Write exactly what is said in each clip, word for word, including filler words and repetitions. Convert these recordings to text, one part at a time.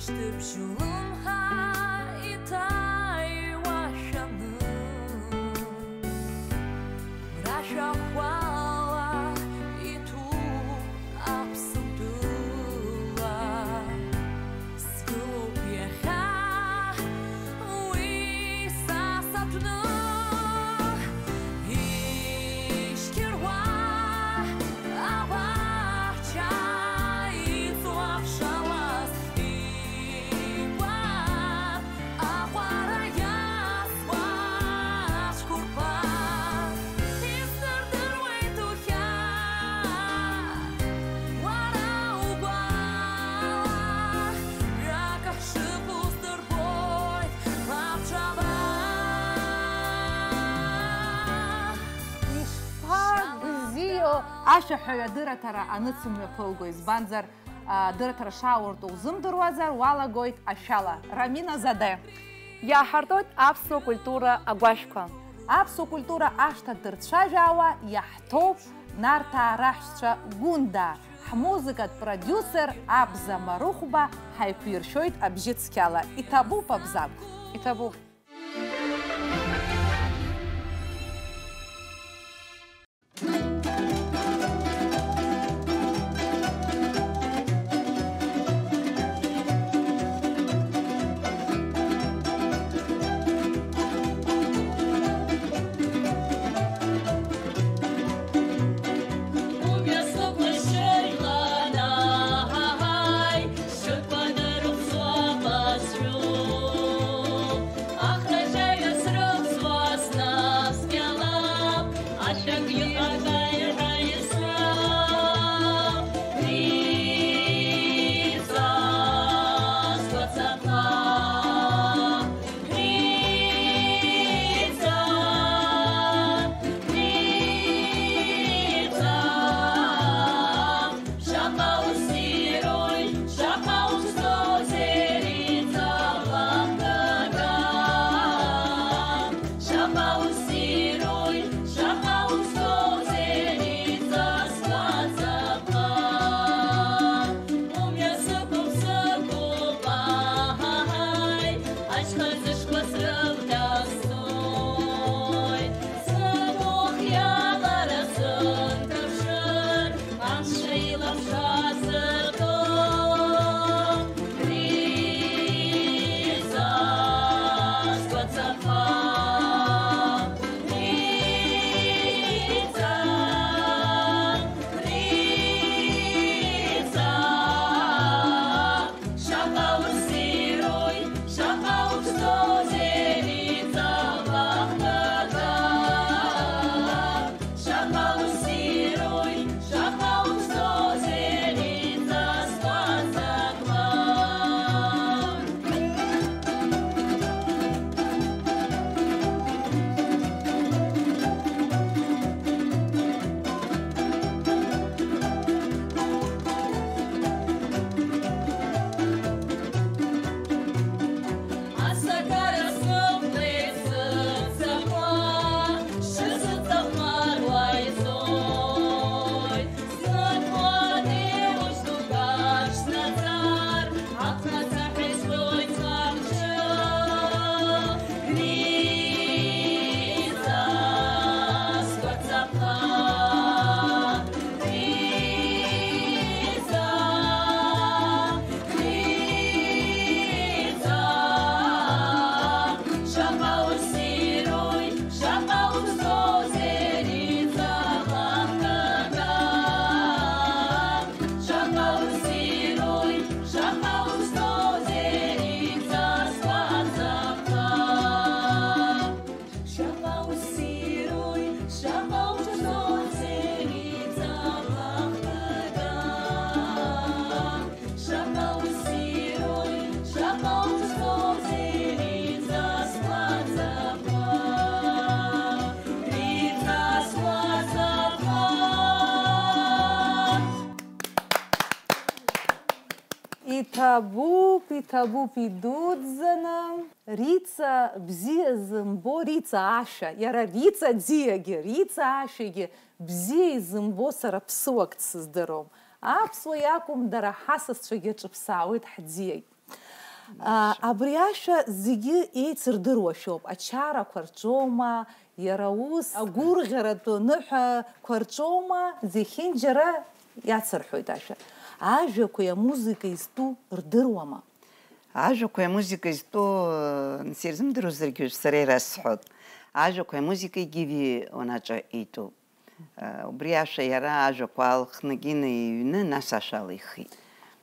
Шьҭыбжь улымҳа иҭаҩуашәаны, рашәахәала иҭәуп Аԥсынтәыла. Сгылоуп иахьа уи са сатәны. Ишьқьыруа абаҳча иҵуашалаз икәа аҟәара иасуа ацәқәырԥа, исдырдыруеит ухьаа, уара угәала, ҩак ҳшыҟоу здырбоит, лабҿаба. Ишԥабзиоу ашәаҳәаҩ адырраҭара аныцымҩаԥылго, избанзар, адырраҭара шааурту узымдыруазар, уалагоит ашәала. Рамина Заде. Иааҳартуеит аԥсуа культура агәашәқәа. Аԥсуа культура ашҭа дырцәажәаауа иаҳҭоуп Нарҭаа раҳәшьцәа Гәында. Ҳмузыкатә продиусер Абза Марыхәба ҳаиқәиршәоит абжьы цқьала. Иҭабуп, Абзагә. Иҭабуп. Иҭабуп, иҭабуп идуӡӡаны. Риҵа бзиа зымбо, Риҵа ашәа, иара Риҵа ӡиагьы, Риҵа ашәагьы бзиа изымбо сара ԥсыуак дсыздыруам. Аԥсуа иакәым, дара ҳасасцәагьы ҿыԥсаауеит ҳӡиагь. Абри ашәа зегьы еицырдыруашәоуп, ачарақәа рҿоума, иара ус агәырӷьаратәы ныҳәақәа рҿоума, зехьынџьара иацырҳәоит ашәа. Ажәақәеи амузыкеи зтәу рдыруама? Ажәақәеи амузыкеи зтәу, нас, ирзымдыруазаргьы уажә сара ирасҳәоит. Ажәақәеи амузыкеи Гиви уанаҿы итәуп. Убри ашәа иара ажәақәа алхны Гина иҩны, нас ашәа алихит.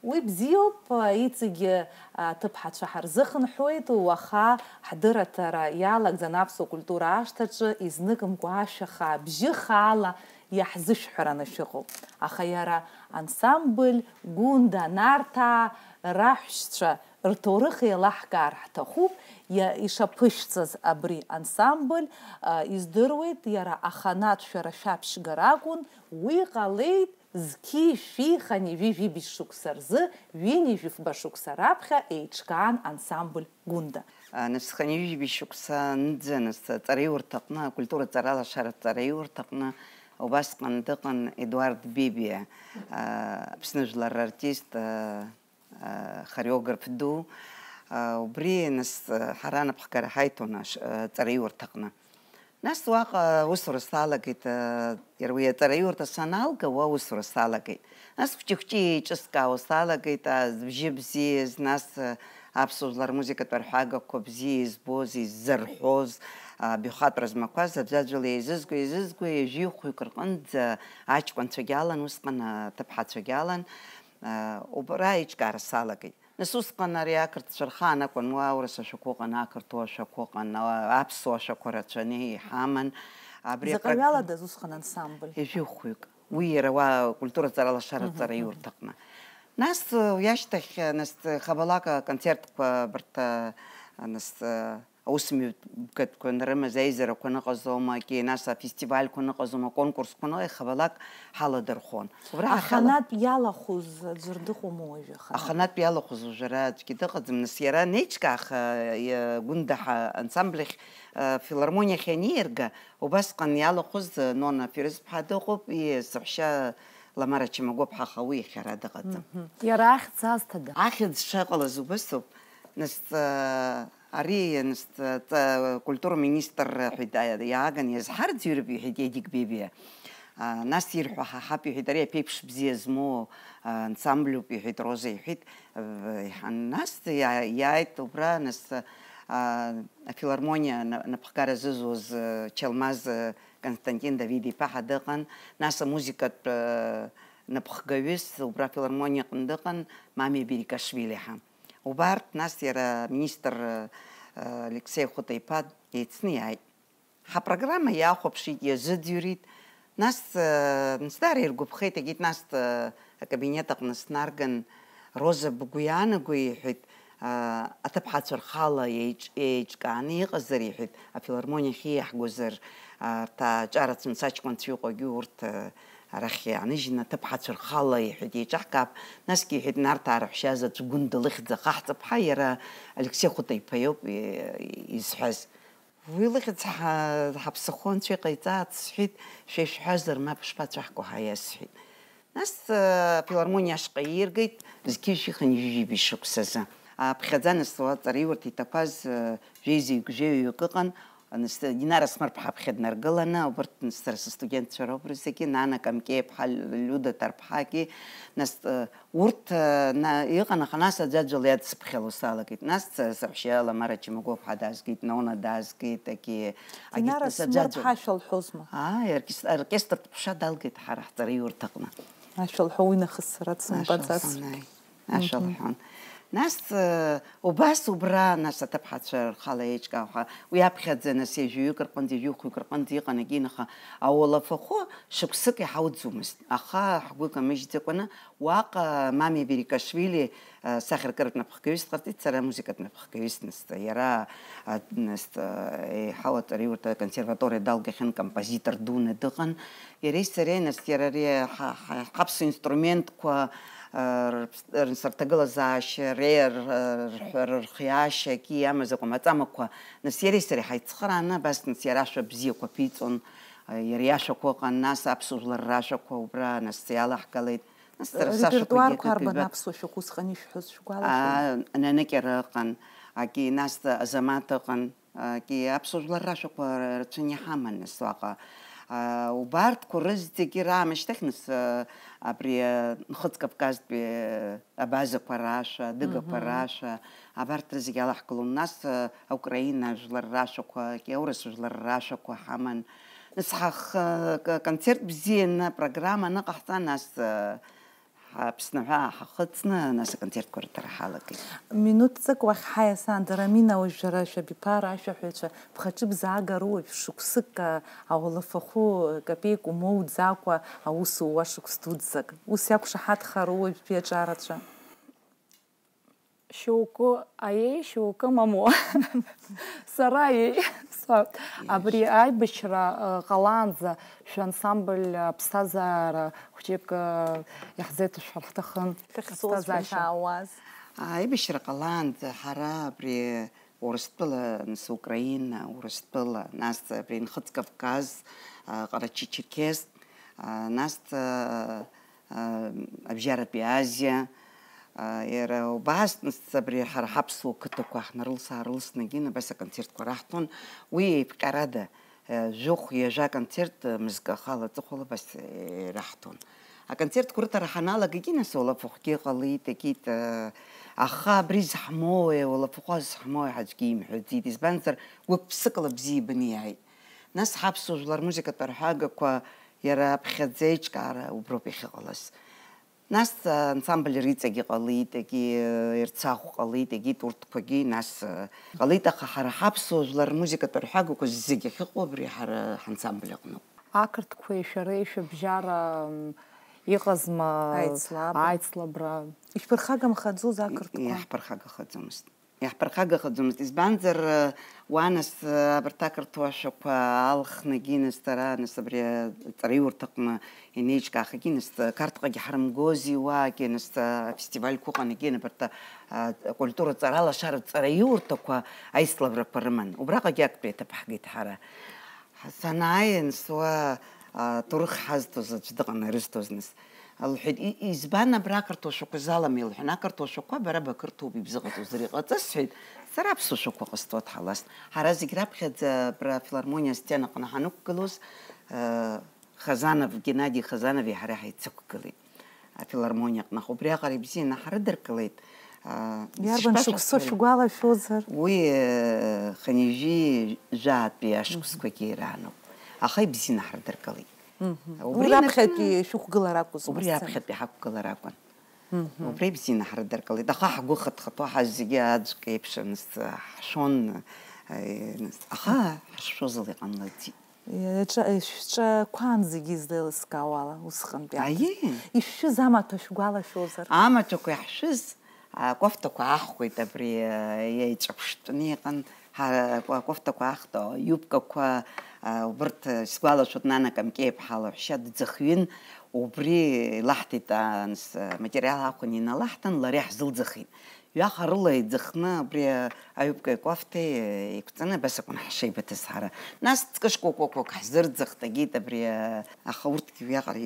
Уи бзиоуп, иҵегьы аҭыԥҳацәа ҳарзыхынҳәуеит, уаха ҳдырраҭара иалагӡан аԥсуа культура ашҭаҿы изныкымкәа ашәа хаа бжьы хаала иаҳзышәҳәараны шәыҟоуп. Аха иара ансамбль Гәында Нарҭаа раҳәшьцәа рҭоурых еилаҳкаар ҳҭахуп, иа-, ишаԥышәҵаз абри ансамбль, а, издыруеит, иара аханатә шәара шәаԥшьгара акәын, уи ҟалеит зқьи шәи хынҩажәи жәибжь шықәса рзы, ҩынҩажәи фба шықәса раԥхьа еиҿкаан ансамбль Гәында. А, нас хынҩажәи жәибжь шықәса нӡа, нас аҵараиурҭаҟны, акультура ҵаралашара аҵараиурҭаҟны убасҟан дыҟан Едуард Бебиа, а, Аԥсны жәлар рартист, а, хореограф ду, убри, нас, ҳара анапхгара ҳаиҭон аҵараиурҭаҟны. Нас уаҟа усура салагеит, иара уи аҵараиурҭа саналга, уа усура салагеит. Нас хәҷы-хәҷы еиҿыскаауа салагеит, збжьы бзиаз, нас аԥсуа жәлар рмузыкатә арҳәагақәа бзиа избоз, иззырҳәоз, абаҩхатәра змақәаз аӡәаӡәала еизызго, еизызго, ҩажәи хәҩык рҟынӡа аҷкәынцәагьы алан усҟан, аҭыԥҳацәагьы алан. Убра аиҿкаара салагеит. Нас усҟан ари ақырҭцәа рхаан акәын, уа аурыс ашәақәа ыҟан, ақырҭуа ашәақәа ыҟан, аԥсуа ашәақәа рацәаны иҳаман. Абри Заҟа апрограмма ҩалада усҟан ансамбль? Ҩажәи хәҩык. Уи иара уа акультура ҵаралашара Мгм, аҵараиурҭаҟны. Нас, уи ашьҭахь, нас, хабалак аконцертқәа абарҭ, нас, аусмҩаԥгатәқәа анрымаз, аизарақәа аныҟазоума, ки, нас афестивальқәа аныҟазоума, аконкурсқәа аныҟа-, ихабалак ҳаладырхәон. Убра ҳахьала- Аханатә иалахәыз аӡәыр дыҟоума уажәы, аханатә? Аханатә иалахәыз уажәы ара аӡәгьы дыҟаӡам, нас иара анеиҿкааха, иа-, Гәында ҳа-, ансамбль ахь, а, филармониа ахь ианиарга, убасҟан иалахәыз, а, Нона Фирыз-ԥҳа дыҟоуп, и-, саҳәшьа Ламара Чамагәаԥҳа, аха уи иахьа ара дыҟаӡам. Мгм. Иара ахьӡ азҭада? Ахьӡ шыҟалаз убасоуп. Нас, а, ари, нас, ҵа-, культура министр ҳәа ида-, иааган иазҳарӡҩрып, иҳәеит Едик Бебиа. А, нас ирҳәо ҳаҳап, иҳәеит, ари аԥеиԥш бзиа змоу, а, ансамбльуп, иҳәеит Роза, иҳәеит. А, иҳан-, нас иа-, иааит убра, нас, а, афилармониа на-, напхгара зызуз, а, Чалмаз, а, Константин Давид-иԥа ҳа дыҟан, нас амузыкатә, а, напхгаҩыс убра афилармониаҟны дыҟан Мамиа Берикашвили ҳа. Убарҭ, нас иара аминистр, э, Алексеи Хәыта-иԥа еицны иааит. Ҳапрограмма иахәаԥшит, иазыӡырҩит. Нас, э, нас даара иргәаԥхеит, егьит, нас, э, акабинет аҟны снарган, Роза, бгәы иаанаго, иҳәеит, э, аҭыԥҳацәа рхала еиҿ-, еиҿкааны иҟазар, иҳәеит, афилармониа ахь ииаҳгозар, э, арҭ аҿарацәа, нас аҷкәынцәа иҟоугьы урҭ, э, Арахь иааныжьны аҭыԥҳацәа рхала, иҳәеит, еиҿаҳкаап. Насгьы, иҳәеит, Нарҭаа раҳәшьа заҵә Гәында лыхьӡ ахаҳҵап ҳәа, иара Алексеи Хәыта-иԥа иоуп, и-, изҳәаз. Уи лыхьӡ ҳа-, ҳаԥсахо анцәа иҟаиҵааит, сҳәеит, шәа ишәҳәазар, мап шԥацәаҳкуа ҳәа иасҳәеит. Нас, э, афилармониа ашҟа ииргеит, зқьи жәшәи хынҩажәи жәибжь шықәсазы. Аԥхьаӡа нас уа аҵараиурҭа иҭақәаз, э, жәеизаҩык, жәаҩаҩык ыҟан, Нас Динара Смыр-ԥҳа аԥхьа днаргыланы, убарҭ, нас, сара сыстудентцәа роуп рызегьы, Нана Камкеиԥҳа, Лиуда Ҭарԥҳагьы, нас, э, урҭ, э, на-, иҟан, аха нас аӡәаӡәала иадсыԥхьало салагеит. Нас, э, саҳәшьа Ламара Чамагәаԥҳа даазгеит, Нона даазгеит, егьи, Динара нас аӡәаӡәала. Смыр-ԥҳа ашәа лҳәозма? Ааи, оркес-, оркестртә ҟәша далгеит ҳара ҳҵараиурҭаҟны. Ашәа лҳәо уи нахыс сара дсымбаӡац. Ашәа лҳәон, ааи. Ашәа Мгм. лҳәон. Нас, э, убас убра, нас, аҭыԥҳацәа рхала еиҿкаау ҳәа, уи аԥхьаӡа, нас, ҩажәаҩык рҟынӡа, ҩажәихәҩык рҟынӡа иҟан егьин, аха ауалафахәы шықәсык иҳауӡомызт. Аха ҳгәы камыжьӡакәаны, уаҟа Мамиа Берикашвили, э, сахьаркыратә напхгаҩыс дҟарҵеит, сара амузыкатә напхгаҩыс, нас, иара, а, нас, э, еиҳау аҵараиурҭа аконсерваториа далгахьан, композитор дуны дыҟан. Иареи сареи, нас, иара ари ҳа-, ҳа-, ҳаԥсуа инструментқәа, э, рыԥс-, рҭагылазаашьа, ре-, р-, рҳәара, рхиаашьа, акгьы иамаз акәамаҵамақәа, нас, иареи сареи ҳаицхырааны, абас, нас, иара ашәа бзиақәа ԥиҵон, э, иара иашәақәа ыҟан, нас аԥсуа жәлар рашәақәа убра, нас, иалаҳгалеит. Нас дара сашәақәагьы Репертуарқәа арбан акык-ҩбак аԥсуа шәақәа усҟан ишәҳәоз шәгәалашәоит? Аа, Наныкьара ыҟан, аки нас Азамаҭ ыҟан, аки аԥсуа жәлар рашәақәа рацәаны иҳаман нас уаҟа. Аа, убарҭқәа рызегьы раамышьҭахь нас, аа, абри, аа, Нхыҵ Кавказтәи, аа, абазақәа рашәа, адыгақәа Мгм. рашәа, абарҭ рызегьы алаҳкылон. Нас, аа, Аукраина жәлар рашәақәа, аки аурыс жәлар рашәақәа ҳаман. Нас ҳах-, ка-, концерт бзианы, апрограмма аныҟаҳҵа, нас, аа, Аԥсны аҳәаа ҳахыҵны, нас аконцертқәа рыҭара ҳалагеит. Минуҭ ҵак уахь ҳаиасаанӡа, Рамина, уажә шәара шәабиԥара ашәаҳәаҩцәа бхаҿыбзаагара уажә шықәсык, а, ауалафахәы капеик умоуӡакәа аус ууа шықәс дуӡӡак. Ус иақәшаҳаҭхару уажәтәи аҿарацәа? Шьоукы аиеи, шьоукы мамоу. Сара аиеи. Са-, абри аибашьра, э, ҟалаанӡа шәансамбль аԥсҭазаара хәҷык, э, иаҳзеиҭашәҳәар ҳҭахын. Дахьцоз аԥсҭазаашьа. Шәаншаауаз? Аибашьра ҟалаанӡа ҳара абри Урыстәыла, нас Украина, Урыстәыла, нас абри Нхыҵ Кавказ, а, Ҟарачы-Черкес, а, нас, а, а, Абжьаратәи Азиа, а, иара убас, нас абри ҳара ҳаԥсуа қыҭақәа ҳнарылс-аарылсны, абас аконцертқәа раҳҭон, уи еиԥҟьарада, а, жәохә-ҩажәа аконцерт, а, мызкы ахала, аҵыхәала абас, а, ираҳҭон. Аконцертқәа рыҭара ҳаналага, егьи нас уалафахәгьы ҟалеит, егьит, э, аха абри зҳмоуеи, уалафахәы зҳмоуеи ҳәа аӡәгьы имҳәаӡеит, избанзар, гәык-ԥсыкала бзиа ибаны иааит. Нас ҳаԥсуа жәлар рмузыкатә арҳәагақәа иара аԥхьаӡа аиҿкаара уброуп иахьыҟалаз. Нас, э, ансамбль Риҵагьы ҟалеит, егьи, э, Ерцахә ҟалеит, егьит урҭқәагьы, нас, э, ҟалеит, аха ҳара ҳаԥсуа жәлар рмузыкатә арҳәагақәа зегьы ахьыҟоу абри ҳара ҳансамбль аҟноуп. Ақырҭқәеи шәареи шәыбжьара, м, иҟазма аицлабра? Аицлабра? Ишәԥырхагамхаӡоз ақырҭқәа? Иаҳԥырхагахаӡомызт. Иаҳԥырхагахаӡомызт. Избанзар, уа нас, абарҭ ақырҭуа ашәақәа алхнагьы, нас дара, нас абри аҵараиурҭаҟны инеиҿкаахагьы, нас Қарҭҟагьы ҳарымгози, уаагьы, нас афестивальқәа ыҟанагьы, абарҭ, а, акультура ҵара, алашара ҵараиурҭақәа аицлабрақәа рыман. Убраҟагьы актәи аҭыԥ ҳгеит ҳара. Санааи, нас уа, а, ҭоурых ҳазҭоз аӡә дыҟан, ирызҭоз, нас. Лҳәеит, "И-, избан абра ақырҭуа шәақәа залам?" Илҳәан, "Ақырҭуа шәақәа бара бақырҭуп, ибзыҟаҵозар иҟаҵаз?" сҳәеит, сара аԥсуа шәақәа ҟасҵоит ҳәа ласҳәеит. Ҳара зегь раԥхьаӡа абра афилармониа астена аҟны ҳанықәгылоз, а, Хазанов, Геннади Хазанови ҳареи ҳаицықәгылеит. Афилармониа аҟны, аха убриаҟара ибзианы ҳрыдыркылеит. Аа, Иарбан шықәса ишԥашәасҳәари? Шәгәалашәозар? Уи, э, хынҩажәи жәаатәи ашықәсқәагьы ирааноуп. Аха ибзианы ҳрыдыркылеит. Мгм. Убри Уи раԥхьатәи инаркны шәықәгылара акәызма, убри сцена? Аԥхьатәи ҳақәгылара акәын. Мгм. Убри ибзианы ҳрыдыркылеит. Аха ҳгәы хыҭхыҭуа ҳазегьы аӡәк еиԥш аныс ҳшәон, э, аха ҳашшәоз ала иҟамлаӡеит. Иаҿа-, шәҿақәан зегьы излеилыскаауала, усҟантәи аамҭазы. Аиеи. Ишәшәыз амаҭәа шәгәалашәозар? Амаҭәақәа иаҳшәыз, акофтақәа аҳхәеит абри, а, иеиҿаԥштәны иҟан, ҳа-, акофтақәа аҳхт, юбкақәа, а, убырҭ, а, сгәалашәоит, Нана Камкеиԥҳа лаҳәшьа дӡахҩын, убри илаҳҭеит, а, анс-, а, материал аахәаны иналаҳҭан, лара иаҳзылӡахит. Ҩаха рыла еиӡахны абри аҩыбкеи акофҭеи еиқәҵаны абас акәын ҳшеибыҭаз ҳара. Нас ҵкы шкәакәақәак ҳзырӡахт, агеит абри, аха урҭгьы уиаҟара,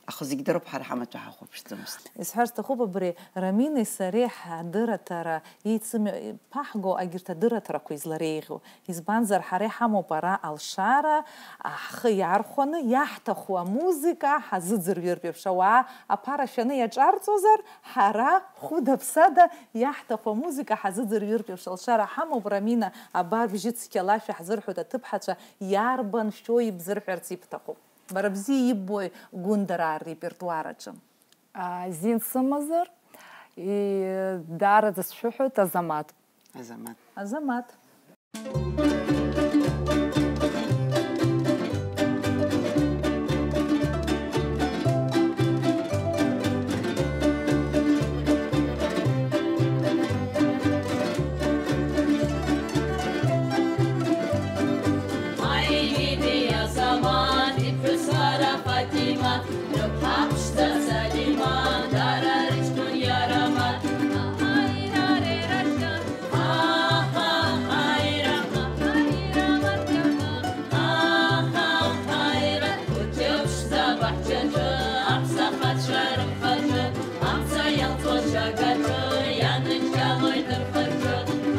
аха зегь дароуп, ҳара ҳамаҭәа ҳахәаԥшӡомызт. Исҳәар сҭахуп, абри Раминеи сареи ҳадырраҭара еицымҩаԥаҳго агьырҭ адырраҭарақәа излареиӷьу. Избанзар, ҳара иҳамоуп ара алшара, ҳхы иархәаны иаҳҭаху амузыка ҳазыӡырҩыртә еиԥш, ауаа аԥара шәаны иаҿарҵозар, ҳара хәыда-ԥсада иаҳҭаху амузыка ҳазыӡырҩыртә еиԥш алшара ҳамоуп. Рамина, абар бжьы цқьала шәаҳзырҳәоит аҭыԥҳацәа, иарбан шәоу ибзырҳәарц ибҭаху? Бара бзиа иббои Гәындараа ррепертуар аҿы? А, зин сымазар, и, даараӡа сшәыҳәоит, Азамаҭ. Азамаҭ. Азамаҭ. Аиеи, Азамаҭ иԥҳәыс Сара Фатима. Рыԥҳа ԥшӡа Салима, дара рыҷкәын иара Маҭ. Агаҿы ианыччалоит рхаҿы.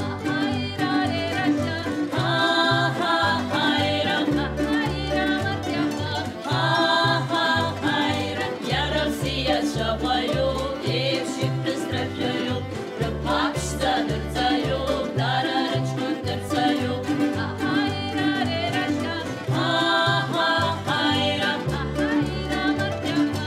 Аҳаирарерашьа. Аҳаҳаира. Аҳаира маркьаха. Аҳаҳаира. Иара бзиа цәаҟәаҩуп, еиԥш иԥҳәыс рацәаҩуп. Рыԥҳа ԥшӡа дырҵаҩуп, дара рыҷкәын дырҵаҩуп. Аҳаирарерашьа. Аҳаҳаира. Аҳаира маркьаха.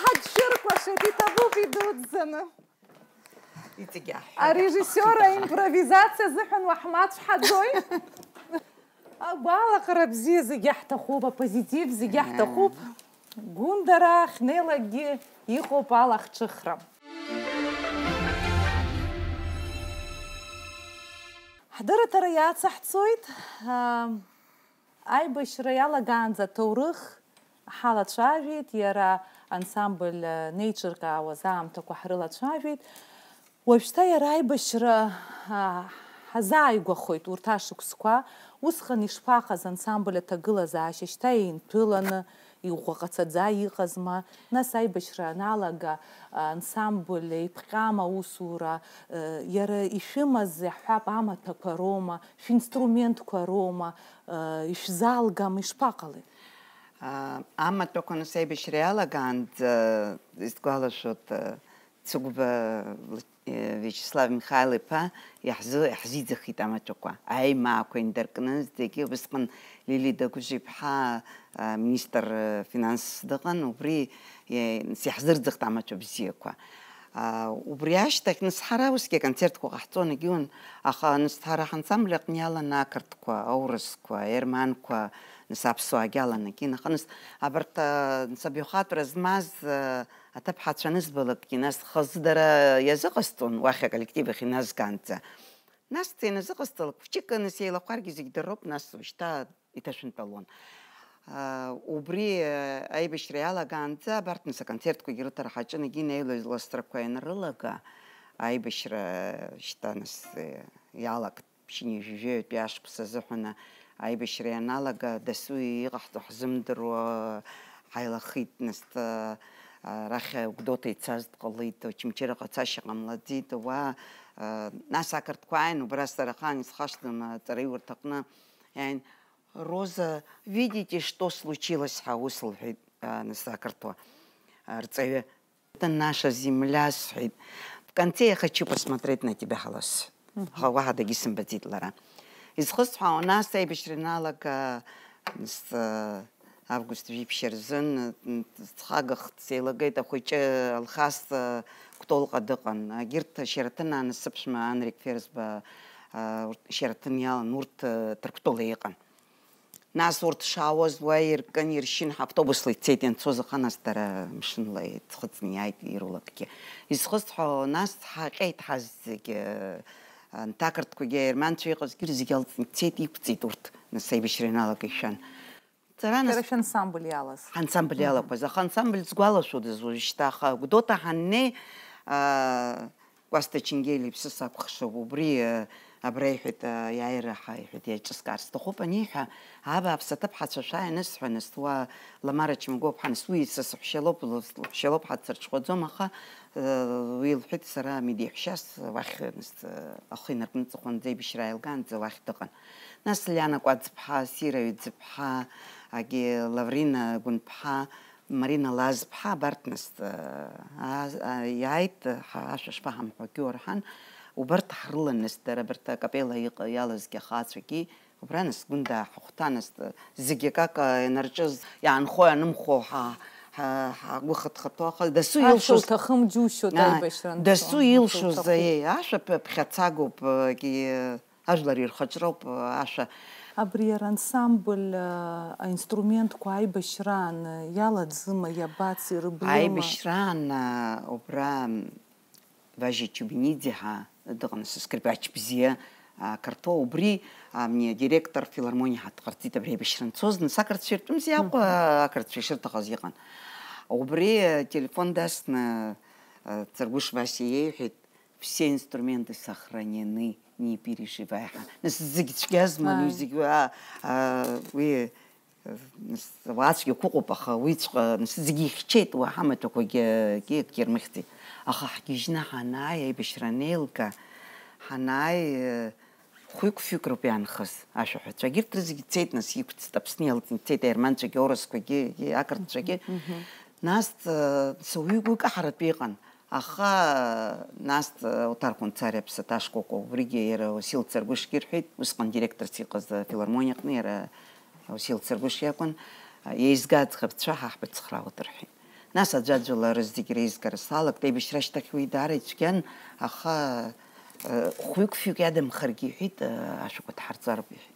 Ҳаџьшьырқәашеит, иҭабуп идуӡӡаны. Иҵегь аҳәҳәа. Арежиссиор аимпровизациа азыҳәан уаҳмацәҳаӡои? Агәалаҟара бзиа зегьы ҳҭахуп, апозитив зегьы ҳҭахуп. Гәындара ахьнеилакгьы иҟоуп алахҿыхра. Ҳдырраҭара иацаҳҵоит. Аа, аибашьра иалагаанӡа аҭоурых ҳалацәажәеит, иара ансамбль, а, неиҿыркаауаз аамҭақәа ҳрылацәажәеит. Уажәшьҭа иара аибашьра, а, ҳазааигәахоит урҭ ашықәсқәа. Усҟан ишԥаҟаз ансамбль аҭагылазаашьа, шьҭа еинҭәыланы, иӷәӷәа ҟацаӡа иҟазма? Нас аибашьра аналага, а, ансамбль еиԥҟьама аусура, а, иара ишәымаз, иаҳҳәап, амаҭәақәа роума, шәинструментқәа роума, а, ишәзаалгама, ишԥаҟалеи? А, амаҭәақәа нас аибашьра иалагаанӡа, исгәалашәоит, а, Цыгәба Вла-, э, Виачеслав Михаил-иԥа иаҳзы-, иаҳзиӡахит амаҭәақәа. Аимаақәа инаркны, зегьы убысҟан Лили Дагәыжә-иԥҳа, а, министр, э, финанс дыҟан, убри, э, иаҳзырӡахт амаҭәа бзиақәа. А, убри ашьҭахь, нас, ҳара усгьы аконцертқәа ҟаҳҵон, егьиун, аха, нас, ҳара ҳансамбль аҟны иалан ақырҭқәа, аурысқәа, аерманқәа, нас, аԥсуаагьы аланагьы, аха, нас, абарҭ, а, нас, абаҩхатәра змаз, а, аҭыԥҳацәа анызбалакгьы, нас, хазы дара иазыҟасҵон, уахь аколлектив ахь иназгаанӡа. Нас, иназыҟасҵалак, хәыҷык, нас, еилахәаргьы зегь дырроуп, нас, шьҭа иҭашәынтәалон. Аа, убри, э, аибашьра иалагаанӡа абарҭ, нас, аконцертқәагьы рыҭара ҳаҿын, егьи аилаҵрақәа ианрылага, аибашьра, э, шьҭа, нас, э, иалагт. Ԥшьынҩажәи жәаҩатәи ашықәс азыҳәан аибашьра ианалага, дасу иҟаҳҵо ҳзымдыруа ҳаилахеит, нас, э, арахь Гәдоуҭа ицаз дҟалеит, Очамчыраҟа ацашьа ҟамлаӡеит, уа, э, нас ақырҭқәа ааин, убра сара ахаан исхашҭӡом, аҵараиурҭаҟны иааин, Роза, видите, что случилось, ҳәа ус лҳәеит, а, нас, ақырҭуа, а, рҵаҩы. Это наша земля, сҳәеит. В конце я хочу посмотреть на тебя, ҳәа ласҳәеит. Аха уаҳа дагьысымбаӡеит лара. Изхысҳәаауа, нас аибашьра ианалага, нас, а, август жәиԥшьа рзын, м, схагахт, сеилагеит, ахәыҷы Алхас, а, Кәтолҟа дыҟан. Егьырҭ Шьараҭын аан, сыԥшәма Анрик Ферзба, а, урҭ Шьараҭын иалан, урҭ, а, Ҭырқәтәыла иҟан. Нас урҭ шаауаз уа иркын, иршьын, ҳавтобусла ицеит, ианцоз аха, нас дара мшынла иӡхыҵны иааит ирулакгьы. Изхысҳәаауа, нас ҳаҟьеит ҳазегьы, анҭакырҭқәагьы, аерманцәа иҟазгьы зегьы алҵны ицеит, иқәҵит урҭ, нас аибашьра ианалага ишәан. Сара нас Шәара шәансамбль иалаз. Ҳансамбль Мгм. иалақәаз. Аха ансамбль згәалашәодаз уажәшьҭа, аха Гәдоуҭа ҳаннеи, аа, Кәасҭа Ченгелиа иԥсы сакәхшоуп, убри, э, абра иҳәеит, э, иааира ҳа, иҳәеит, иаҿыскаар сҭахуп аниҳәа, абааԥс, аҭыԥҳацәа шәааи анысҳәа, нас уа Ламара Чмагәыԥҳа, нас уи са саҳәшьа лоуп, лыԥшьа лоуп, ҳаццар ҽхәаӡом, аха, э, уи лҳәеит, сара медеиҳәшьас уахь, нас, э, ахы инаркны ҵыхәанӡа аибашьра ааилгаанӡа уахь дыҟан. Нас Лиана Кәаӡԥҳа, Сира Ҩӡыԥҳа, агьи Лаврина Гәынԥҳа, Марина Лазԥҳа, абарҭ нас, а, а, иааит, ҳа, ашәа шԥаҳамҳәо, акы уарҳан, Убарҭ ҳрылан нас дара, абарҭ акапелла иҟ-, иалазгьы ахацәагьы, убра нас Гәында ҳахәҭа, нас зегьы акака ианарҿыз, иаанхо-ианымхо ҳа-, ҳа-, ҳгәы хыҭхыҭуа, аха дасу Ашәа илшоз, уҭахым џьушьоит, аа, аибашьра анцо, дасу ашәа илшоз, уҭахуп. Аиеи, ашәа п-, ԥхьацагоуп, егьи, ажәлар ирхаҿроуп, ашәа. Абри ара ансамбль, а, аинструментқәа аибашьраан иалаӡыма, иабацеи, рыблема? Аибашьраан, а, убра, Важьа Чубиниӡе ҳәа дыҟан, скрипач бзиа, а, қырҭуа, убри, а, мне директор филармониа ҳәа дҟарҵеит, абри аибашьра анцоз, нас ақырҭцәа иртәымзи Аҟәа, ақырҭцәа ишырҭахыз иҟан. Убри, а, телефон дасны, а, Царгәыш Васиа иеиҳәеит, все инструменты сохранены, не переживай, ҳәа. Нас зегь цәгьазма, Ааи. Зегь, а, а, уи, Нас, уаацәгьақәа ыҟоуп, аха уиҵәҟьа, нас, зегьы ихьчеит, уаҳа маҭәақәагьы акгьы ирмыхьӡеит. Аха ҳгьежьны ҳанааи, аибашьра анеилга, ҳанааи, хәҩык-фҩык роуп иаанхаз ашәаҳәацәа. Егьырҭ рызегьы цеит, нас, иқәҵт, Аԥсны иалҵны ицеит, аерманцәагьы, аурысқәагьы, ақырҭцәагьы. Нас, э, са уаҩы гәыкы ҳаратәы иҟан. Аха, нас, э, Оҭар Хәынцариа аԥсаҭа шкәакәа, убригьы иара Уасил Царгәышгьы ирҳәеит, усҟан директорс иҟаз, э, афилармониа аҟны иара Уасил Царгәыш иакәын, э, еизга аӡӷабцәа ҳа ҳбыцхраауеит рҳәеит. Нас аӡәаӡәала рызегь реизгара салагт, аибашьра ашьҭахь уи даара ицәгьан, аха, э, хәҩык-фҩык иадамхаргьы иҳәеит, э, ашәақәа дҳарҵароуп иҳәеит.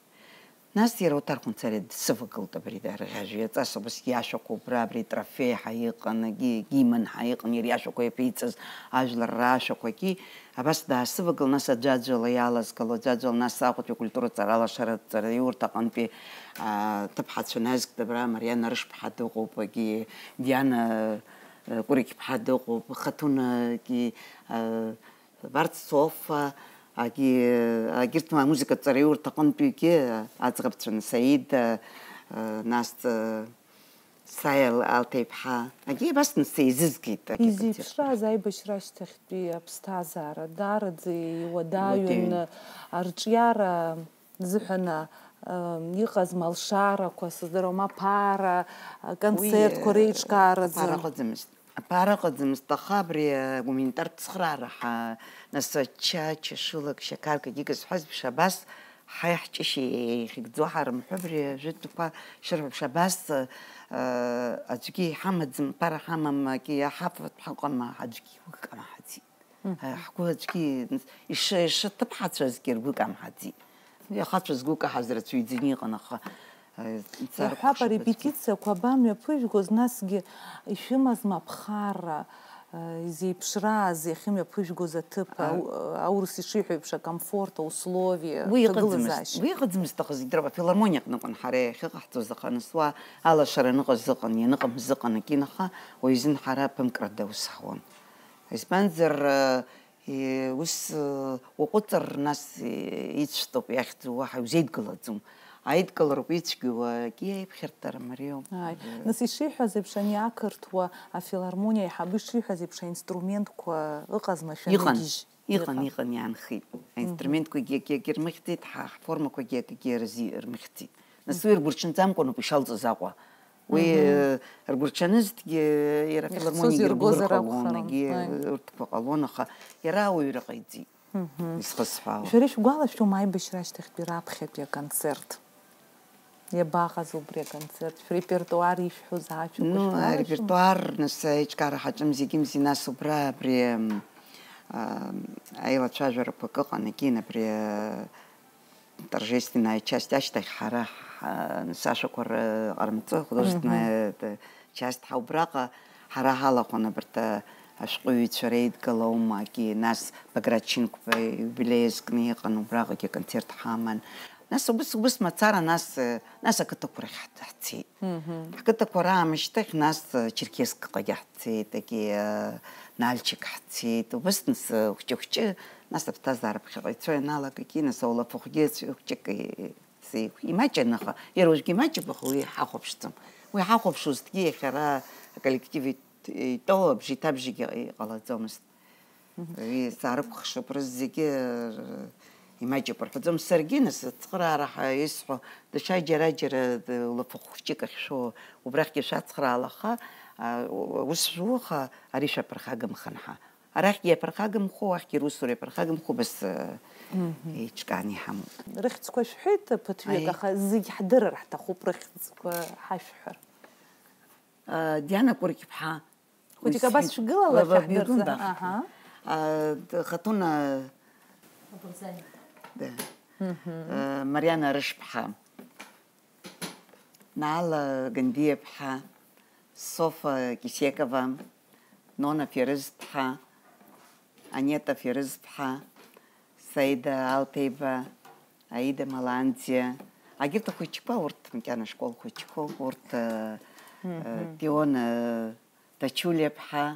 Нас иара Оҭар Хәынцариа дсывагылт абри дара ӷьажәҩаҵас, убасгьы ашәақәа убра, абри Трофеи ҳәа иҟан, егьи Гиман ҳәа иҟан, иара иашәақәа иаԥиҵаз ажәлар рашәақәагьы, абас даасывагылт, нас аӡәаӡәала иалазгало, аӡәаӡәала, нас Аҟәатәи акультура ҵара алашара ҵараиурҭа аҟынтәи, аа, ҭыԥҳацәа назгт, абра Мариана Рышԥҳа дыҟоуп, егьи Диана, э, Кәырқьԥҳа дыҟоуп, Хатунагьы, э, Барц Софа, агьи, агьырҭ амузыкатә ҵараиурҭа аҟынтәигьы аӡӷабцәа Саида, нас, Саиа Алҭеиԥҳа, агьи абас нас еизызгеит, агьи аконцерт. Изеиԥшраз аибашьра ашьҭахьтәи аԥсҭазаара, даараӡа иуадаҩын. Уадаҩын. Арҿиара зыҳәан, а, иҟаз малшарақәа, сыздыруам, аԥара, аконцертқәа Уи, реиҿкааразы. Аԥара ыҟаӡамызт. Аԥара ыҟаӡамызт, аха абри агуманитартә цхыраара ҳа-, нас ача, чашылак, шьақаркагьы икыз ҳәа зеиԥш абас ҳаи ҳҷышьеи еихьыгӡо ҳарымҳәо, абри ажәытәқәа шырҳәо еиԥш абас, э, аӡәгьы иҳамаӡам, аԥара ҳамам, акы иаҳафатә ҳаҟама, аӡәгьы игәы камҳаӡеит. Ҳгәы аӡәгьы иш-, ишаҭыԥҳацәазгьы ргәы камҳаӡеит. Иахацәаз гәык аҳаз рацәаҩӡаны иҟан, аха, э, мцаракәа Иаҳҳәап, хшыҩ аӡәгьы. Арепетициақәа абамҩаԥыжәгоз, насгьы ишәымазма аԥхарра, э, изеиԥшрааз иахьымҩаԥыжәгоз аҭыԥ, А- ау-, аурыс ишиҳәо еиԥш, акомфорт, аусловиа, Уи иҟаӡамызт, аҭагылазаашьа. Уи иҟаӡамызт, аха зегь дара афилармониа аҟныҟәан ҳара иахьыҟаҳҵоз, аха нас уа алашара аныҟаз ыҟан, ианыҟамыз ыҟан, акин, аха уаҩ изын ҳара ԥымкра даус ҳауан. Избанзар, э, Е, ус, э, уаҟәыҵыр, нас, э, ицәтәуп, иахьӡу уаҳа иузеидгылаӡом. Аидгылароуп ицәгьоу, акгьы аиԥхьартәра мариоуп. Ааи. Э, Нас ишиҳәаз еиԥш, ани ақырҭуа афилармониа аиҳабы ишиҳәаз еиԥш, аинструментқәа ыҟазма Иҟан, шәаныгьежь? Иҟан, Иҟан. Иҟан, иаанхеит. Аинструментқәагьы акгьы рмыхьӡеит, ҳа-, ҳформақәагьы акгьы рзи-, рмыхьӡеит. Нас уи ргәырҽанӡамкәан ауп ишалҵыз Аҟәа. Уи, Мгм. э, ргәырҽанызҭгьы, иара Иахьцоз афилармониагьы иргозар ргәыр ҟалон, акәхарын. Егьи Аи. Урҭқәа ҟалон, аха иара ауаҩра ҟаиҵеит, Мгм. исхысҳәаауа. Шәара ишәгәалашәома аибашьра ашьҭахьтәи раԥхьатәи аконцерт? Иабаҟаз убри аконцерт? Шәрепертуар ишәҳәоз аашәақәа Ну, шәгәалашәома? Арепертуар, нас, аиҿкаара ҳаҿым зегьы-мзеи, нас убра абри, м, а, аилацәажәарақәак ыҟан, егьин абри, а, торжественная часть ашьҭахь ҳара ҳ-, сашәақәа рҟармаҵо, художественная, Мгм. э, часть ҳа убраҟа ҳара ҳалахәын абарҭ, э, ашәҟәыҩҩцәа реидгылаума, акгьы, нас Баграт Чинқәба иубилеи азкны иҟан, убраҟагьы аконцерт ҳаман. Нас убыс, убыс мацара, нас, э, нас ақыҭақәа рахь ҳ-, ҳцеит. Мгм. Ҳқыҭақәа раамышьҭахь, нас, э, Черкесск ҟагьы ҳцеит, акгьы, э, Нальчик ҳцеит. Убыс, нас, э, хәҷы-хәҷы, нас аԥсҭазаара ԥхьаҟа ицо ианалага, акгьы, нас аулафахәгьы хәҷык, э, Сеиқә имаҷын, аха иара уажәгьы имаҷуп, аха уи ҳахәаԥшӡом. Уи ҳахәаԥшуазҭгьы иахьа ара аколлектив ит-, итәоу абжеиҭабжагьы иҟалаӡомызт. Мгм. Уи саарықәхшоуп, рызегьы, р-, имаҷуп рҳәаӡом. Саргьы нас ацхыраара ҳәа исҳәо, даҽа џьара-џьара д-, лафахә хәҷык ахьшәоу, убрахьгьы шәацхраала, аха, а, у-, ус шәу, аха ари шәаԥырхагамхан ҳәа. Арахьгьы иаԥырхагамхо, уахьгьы русура иаԥырхагамхо, бас, э, еиҿкааны иҳамоуп. Рыхьӡқәа шәҳәеит ԥыҭҩык, аиеи, аха зегь ҳдырыр ҳҭахуп рыхьӡқәа ҳашәҳәар. Э, Диана Кәырқьԥҳа. Хәыҷык абас шәгылалар, Лабабиа шәаҳдырзар. Гәында. Аҳа. А, д-, Хатуна. Абырзани. Да. Мгм. Э, Мариана Рышԥҳа. Наала Гандиаԥҳа, Софа Кисекова, Нона Ферызԥҳа, Анета Ферызԥҳа, Саида Алҭеиба, Аида Маланӡиа, агьырҭ ахәыҷқәа, урҭ макьана ашкол хәыҷқәоуп, урҭ, э, э, Мгм. Тиона Ҭачулиаԥҳа,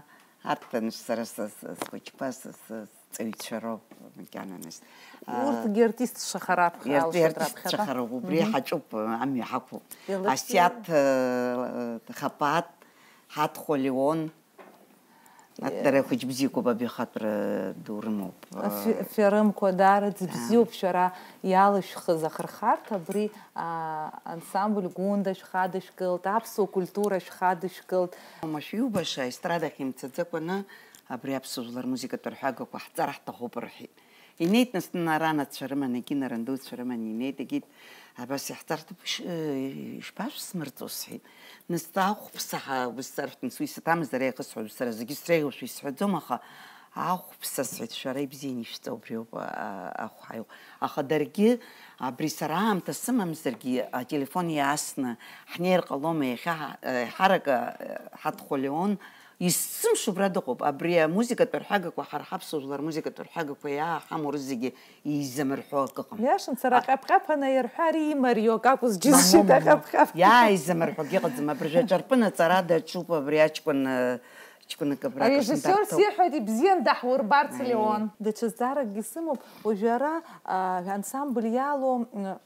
арҭ, анышә, сара са, са, схәыҷқәа, са, са, сҵаҩцәа роуп, макьана, нас. А, урҭгьы артистцәа харап, иарт-, алшоит артистцәа раԥхьаҟа. Хароуп, убри Мгм. Ҳаҿуп, амҩа ҳақәуп. Илыхьӡ- Асиаҭ, э, Хапаҭ, Ҳаҭхәа Леон, арҭ дара хәыҷ бзиақәоуп, абихатәра ду рымоуп. Афи-, аферымқәа даараӡа, да, бзиоуп шәара иалышәхыз ахырхарҭа, абри, а, ансамбль Гәында шәхадышәкылт, аԥсуа культура шәхадышәкылт. Уамашәа иубаша, аестрада ахьымцаӡакәаны абри аԥсуа жәлар музыкатә рҳәагақәа ҳҵар ҳҭахуп рҳәеит. Инеит нас, ранацәа рыман, егьи нарандуцәа рыман, инеит, егьит, абас иаҳҵарҭоуп, иш-, э, ишԥашәсмырҵо, сҳәеит. Нас ахәԥса ҳа-, узҵаршәҭ, нас уи саҭамыз, ара иахысҳәоз, сара зегьы среиӷьушәа исҳәаӡом, аха ахәԥса, сҳәеит, шәара ибзианы ишәҵа, убриоуп, а, а, ахә ҳаиу. Аха даргьы, абри сара аамҭа сымамзаргьы, ателефон иаасны ҳнеир ҟалома, иахьа ҳа-, э, ҳарак, э, Ҳаҭхәа Леон, Есымша убра дыҟоуп. Абри амузыкатә рҳәагақәа, ҳара ҳаԥсуа жәлар рмузыкатә рҳәагақәа иааҳамоу рызегьы еизамырҳәо акы ыҟам. Иашан, сара А- ҟьаԥ-ҟьаԥ анаирҳәа, ари имариоу акы акәыз џьысшьеит, Мамоу, мамоу. Аҟьаԥ-ҟьаԥ. Иааизамырҳәогьы ыҟаӡам. Абыржәы аҿарпын аҵара даҿуп, абри аҷкәын, э, ҷкәынак абраҟа Арежиссиор шәынтәарҭоуп. Сиҳәоит, ибзиан даҳурбарц, Аи. Леон. Даҽа зҵааракгьы сымоуп. Уажәы ара, а, ансамбль иалоу, м,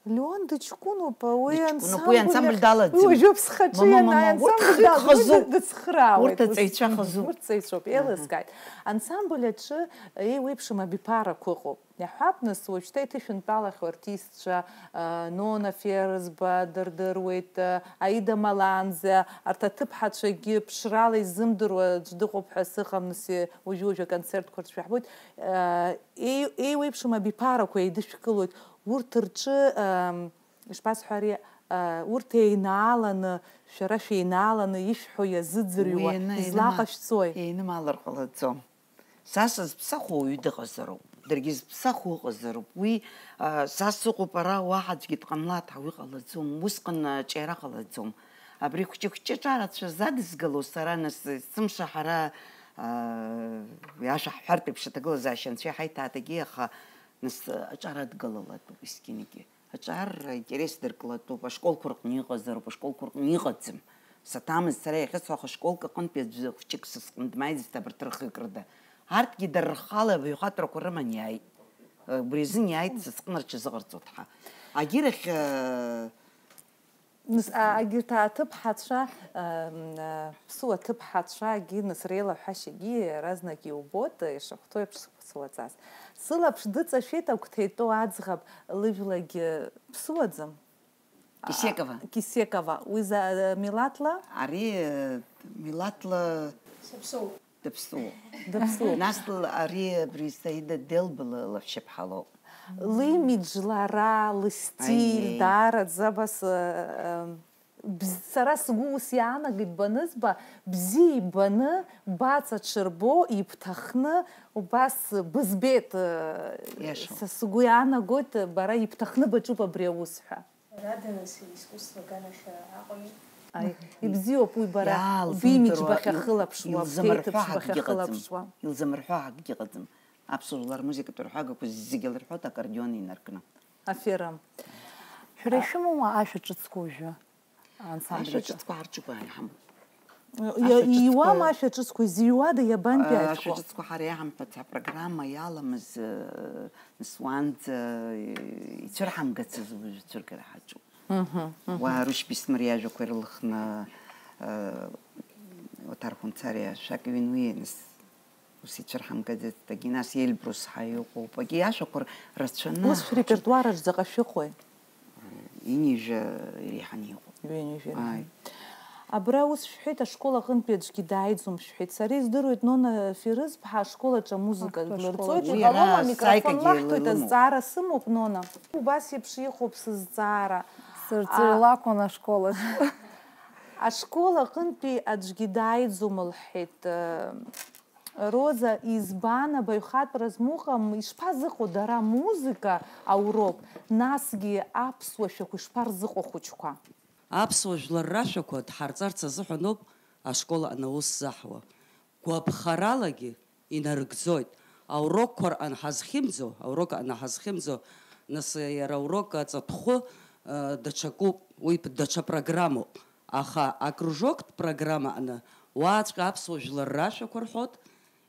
Леон дыҷкәыноуп, уи Дыҷкәыноуп, уи ансамбль ансамбль иахь-, далаӡам. Уи уажәоуп схаҿы Мама, ианааи, мама, урҭ ансамбль хык дал-, уи хазуп. Ды-, дыцхраауеит. Урҭ аҵаҩцәа хазуп. Урҭ ҵаҩцәоуп, Аҳа. Еилыскааит. Ансамбль аҿы еиуеиԥшым абиԥарақәа ыҟоуп. Иаҳҳәап, нас, уажәшьҭа иҭышәынтәалахьоу артистцәа, а, Нона Ферызба дырдыруеит, а, Аида Маланӡа, арҭ аҭыԥҳацәагьы ԥшрала изымдыруа аӡә дыҟоуп ҳәа сыҟам, нас, уажәы-уажәы аконцертқәа рҿы шәаҳбоит. А, еи-, еиуеиԥшым абиԥарақәа еидышәкылоит. Урҭ рҿы, ам, ишԥасҳәари, а, урҭ еинааланы, шәара шәеинааланы ишәҳәо иазыӡырҩуа, Уи ианы-, излаҟашәҵои? Еинымаалар ҟалаӡом. Са сызԥсахуа уаҩы дыҟазароуп, даргьы зыԥсахуа ыҟазароуп. Уи, а, са сыҟоуп ара, уаҳа аӡәгьы дҟамлаҭ ҳәа уи ҟалаӡом, усҟан аҿиара ҟалаӡом. Абри хәҷы-хәҷы ҿарацәа задызгало сара, нас, сымша ҳара, а, иаша ҳҳәартә еиԥш аҭагылазаашьа анцәа иҳаиҭааит, аха, нас, аҿар адгылалатәуп есқьынгьы. Аҿар аинтерес дырклатәуп, ашколқәа рҟны иҟазароуп, ашколқәа рҟны иҟаӡам. Саҭамыз сара иахьысҳәо, аха школк аҟынтәи аӡәы хәҷык са сҟны дмааиӡеит, абарҭ рхы икрыда. Арҭгьы дара рхала абаҩхатәрақәа рыман иааит. Убри азын иааит, са сҟны рҽазыҟарҵоит ҳәа. Агьырахь, э, Нас, а, агьырҭ аҭыԥҳацәа, ам, а, ԥсуа ҭыԥҳацәагьы, нас, реилаҳәашьагьы иаразнак иубоит, ишахәҭоу еиԥш сылаҵаз. Сылаԥш дыҵашәеит агәҭа итәоу аӡӷаб, лыжәлагьы ԥсуаӡам. А, Кисекова. Кисекова. Уи за-, милаҭла? Ари, э, милаҭла Саԥсоу. Дыԥсуоуп. Дыԥсуоуп. Нас л-, ари абри Саида Делба ла-, лаҳәшьаԥҳа лоуп. Лимидж, лара, лыстиль, Аиеи. Даараӡа абас, э, э, бз-, сара сгәы ус иаанагеит банызба, бзиа ибаны, баҵа ҽырбо, ибҭахны, убас бызбеит, э, Иашоуп. Са сгәы иаанагоит, бара ибҭахны баҿуп абри аус ҳәа. Радамыси искусство аганахьала Аҟәеи. Аи, ибзиоуп уи бара, Иаалзымдыруа, бимидж бахьахылаԥшуа, илзамырҳәо бҭеиҭыԥш ҳәа акгьы ыҟаӡам. Бахьахылаԥшуа. Илзамырҳәо ҳәа акгьы ыҟаӡам. Аԥсуа жәлар рмузыкатә рҳәагақәа зегьы лырҳәоит аккордеон инаркны. Аферым. Шәара А- ишәымоума ашәа ҿыцқәа уажәы? Ансамбль Ашәа аҿы. Ҿыцқәа ҳарҿуп, иаҳамоуп. Иа-, Ашәа ҿыцқәа ииуама ашәа ҿыцқәа, изыҩуада, иабантәи Ашәа ашәақәа? Ҿыцқәа ҳара иаҳамҳәац, апрограмма иаламыз, э, нас уанӡа, э, ицәырҳамгацыз уажә ицәыргара ҳаҿуп. Мгм, мгм. Уа Рушь Бисмыр иажәақәа ирылхны, э, Оҭар Хәынцариа ашәак ҩын уи, нас ус ицәырҳамгаӡацт, егьи нас Ельбрус ҳәа иҟоуп, егьи ашәақәа р-, рацәаны Ус ҳаҿуп. Шәрепертуараҿ заҟа шәыҟои? Ҩынҩажәа иреиҳаны иҟоуп. Ҩынҩажәа иреиҳаны. Ааи. Абра ус шәҳәеит, ашкол аҟынтәи аӡәгьы дааиӡом шәҳәеит. Сара издыруеит, Нона Фирызԥҳа ашкол аҿы амузыка Актәи лырҵоит, ашкол аҿы. Уи иҟалома, ара амикрофон саикагьы лаҳҭоит, лымоуп. Азҵаара сымоуп, Нона. Убас еиԥш иҟоуп сызҵаара. Сырҵаҩ А, лакәын ашкол аҿы. Ашкол аҟынтәи аӡәгьы дааиӡом лҳәеит. Роза, избан абаҩхатәра змоуҟам, ишԥазыҟоу дара амузыка аурок, насгьы аԥсуа шәақәа ишԥарзыҟоу ахәыҷқәа? Аԥсуа жәлар рашәақәа дҳарҵарц азыҳәаноуп ашкол аҟны аус заҳуа. Гәаԥхаралагьы инарыгӡоит. Аурокқәа рҟан ҳазхьымӡо, аурок аҟны ҳазхьымӡо, нас иара аурок аҵатәхәы, э, даҽакуп, уи п-, даҽа программоуп. Аха акружоктә программа аҟны уаҵәҟьа аԥсуа жәлар рашәақәа рҳәоит,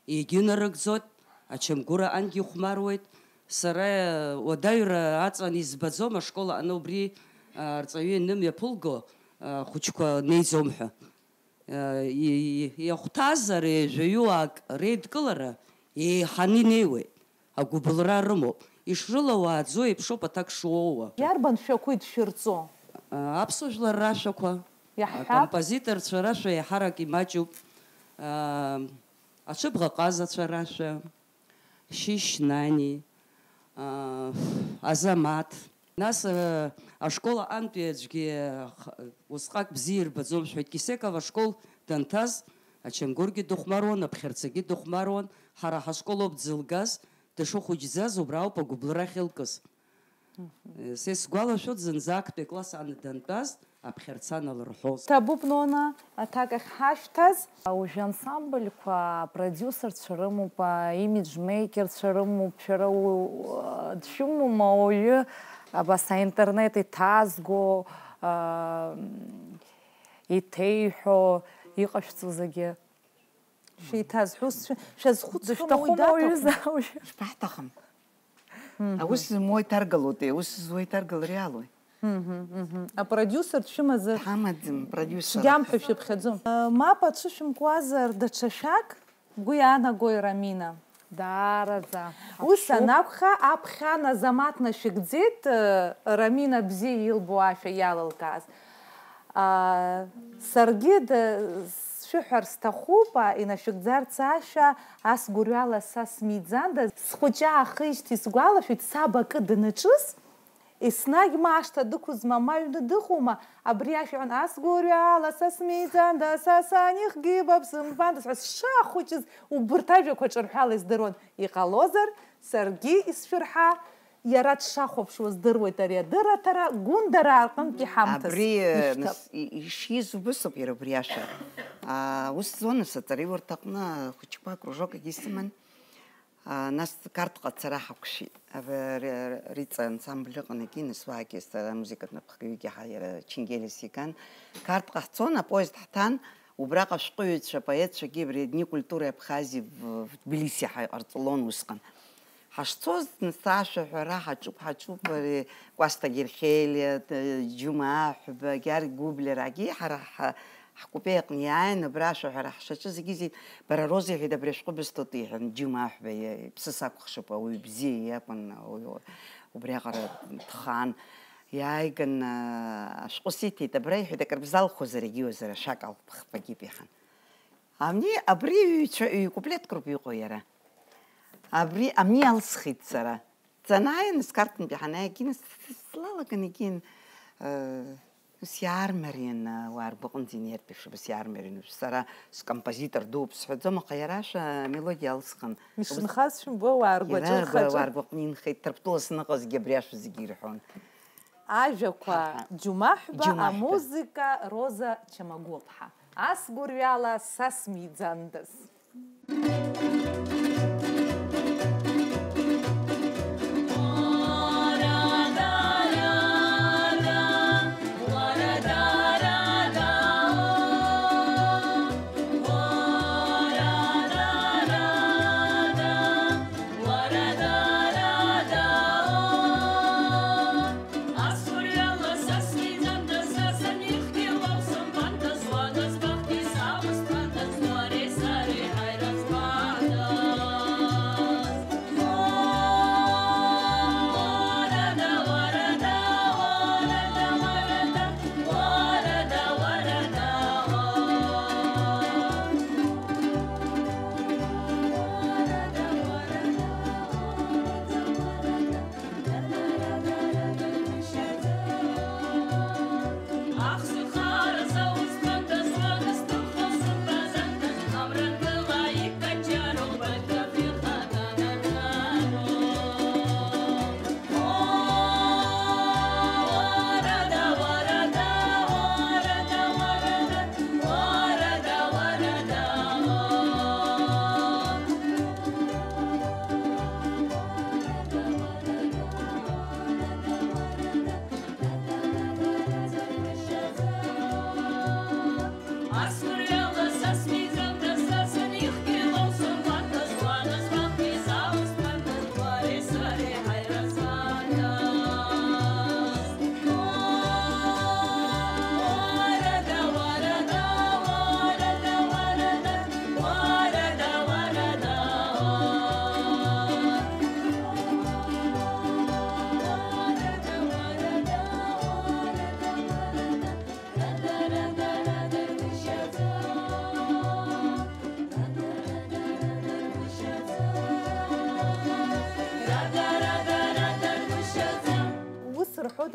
егьынарыгӡоит, ачамгәыр аҟангьы ихәмаруеит. Сара, э, уадаҩра аҵан избаӡом, ашкол аҟны убри, э, арҵаҩы ианымҩаԥылго, э, ахәыҷқәа неиӡом ҳәа. Э, и-, и-, иахәҭазар, ҩажәаҩык реидкылара еиҳаны инеиуеит. Агәыбылра рымоуп. Ишрылауааӡо еиԥшоуп аҭак шуоуа. Иарбан шәақәеи дшәырҵо? Аԥсуа жәлар рашәақәа, Иаҳҳәап. Акомпозиторцәа рашәа еиҳарак имаҷуп. А, аҽыбӷаҟазацәа рашәа, Шьышь Нани, а, Азамаҭ. Нас, а, ашкол аҟынтәи аӡәгьы х-, усҟак бзиа ирбаӡом шәҳәоит. Кисеков ашкол данҭаз, ачамгәыргьы дыхәмаруан, аԥхьарцагьы дыхәмаруан. Ҳара ҳашкол ауп дзылгаз, дышхәыҷӡаз убра ауп агәыблра ахьылкыз. Мгм. Са исгәалашәоит, зынӡа актәи акласс аҟны дантәаз, аԥхьарца аналырҳәоз. Ҭабуп, Нона, аҭак ахьҳашәҭаз. Уажәы ансамбльқәа апродиусерцәа рымоуп, аимиџьмеикерцәа рымоуп, шәара у-, дшәымоума ауаҩы абас аинтернет иҭазго, а, иҭеиҳәо, иҟашәҵо зегьы? Шәеиҭазҳәо, шәа-, шәазхәыцхьоума, уи дышәҭахума, даҭахума? Уҩыза, уи? Шԥаҳҭахым? Мгм. Аус зымуа иҭаргалоитеи, аус зуа иҭаргалар иалои? Мгм, мгм. Апродиусер дшәымазар? Дҳамаӡам, продиусер. Цәгьам ҳәа шәыԥхьаӡом. Э, мап ацәышәымкуазар, даҽа шәак бгәы иаанагои, Рамина? Даараӡа. Ус Аԥшуп. Анакәха, аԥхьан Азамаҭ нашәыгӡеит, э, Рамина бзиа илбо ашәа иалылкааз. Аа, саргьы да-, сшәыҳәар сҭахуп, а, инашәыгӡарц ашәа, ас гәырҩала са смиӡандаз, схәыҷы аахижьҭеи сгәалашәоит, саб акы данаҿыз, еснагь ма ашҭа дықәызма, ма аҩны дыҟоума, абри ашәа иҳәон, ас гәырҩала са смиӡандаз, са санихгьы ба бсымбандаз ҳәа сшахәыҷыз убырҭ ажәақәа ҿырҳәала издыруан, иҟалозар, саргьы исшәырҳа, Иара дшахәаԥшуа здыруеит ари адырраҭара, Гәындара аҟынтә иҳамҭас. Абри, э, ишьҭа- нас, и-, ишиз убысоуп иара убри ашәа. А, ус зуан, нас, аҵараиурҭаҟны ахәыҷқәа акружок егьи сыман. А, нас Қарҭҟа ацара ҳақәшәеит. Аб-, р-, р-, Риҵа ансамбль ыҟан егьи, нас уаагьы сара амузыкатә напхгаҩгьы ҳа-, иара Ченгелиа сиган. Қарҭҟа ҳцон, апоезд ҳҭан, убраҟа ашәҟәыҩҩцәа, апоетцәагьы абри Дни культуры Абхазии в, в Тбилиси ҳа-, иҟарҵалон усҟан. Ҳашцоз, нас, ашәаҳәара ҳаҿуп, ҳаҿуп, ари Кәасҭа Герхелиа, д-, Џьума Аҳәба, Георги Гублерагьы ҳара ҳа-, ҳкупе аҟны иааин, абра ашәаҳәара ҳшаҿыз зегьы, зегь, бара, Роза, иҳәеит, абри ашәҟәы бысҭоит, иҳәан, Џьума Аҳәба, иа-, иԥсыс акәыхшоуп, ауаҩы бзиа иакәын, ауаҩы убриаҟара дхаан. Иааиган, а, ашәҟәы сиҭеит, абра, иҳәеит, акыр бзалхозар, егьиуазар, ашәак алԥхбагьы иҳәан. Ани, абри ҩ-, ҩ-, куплетк роуп иҟоу иара. Абри, ани алсхит сара. Санааи, нас Қарҭынтәи ҳанааи, егьи, нас слалаган, егьи, э, ус иаармариан, э, уаа ргәаҟынӡа инеиртә еиԥш, убас иаармариан. Сара скомпозитор дууп сҳәаӡом, аха иара ашәа амелодиа алсхын. Ишынхаз шәымбо, уаа ргәаҿы иара рхаҿы. Уаа ргәаҟны инхеит, Ҭырқәтәыла сныҟазгьы абри ашәа зегьы ирҳәон. Ажәақәа Ҳа, ҳа. Џьумаҳәба, Џьумаҳәба. Амузыка Роза Чамагәлԥҳа. Ас гәырҩала са смиӡандаз.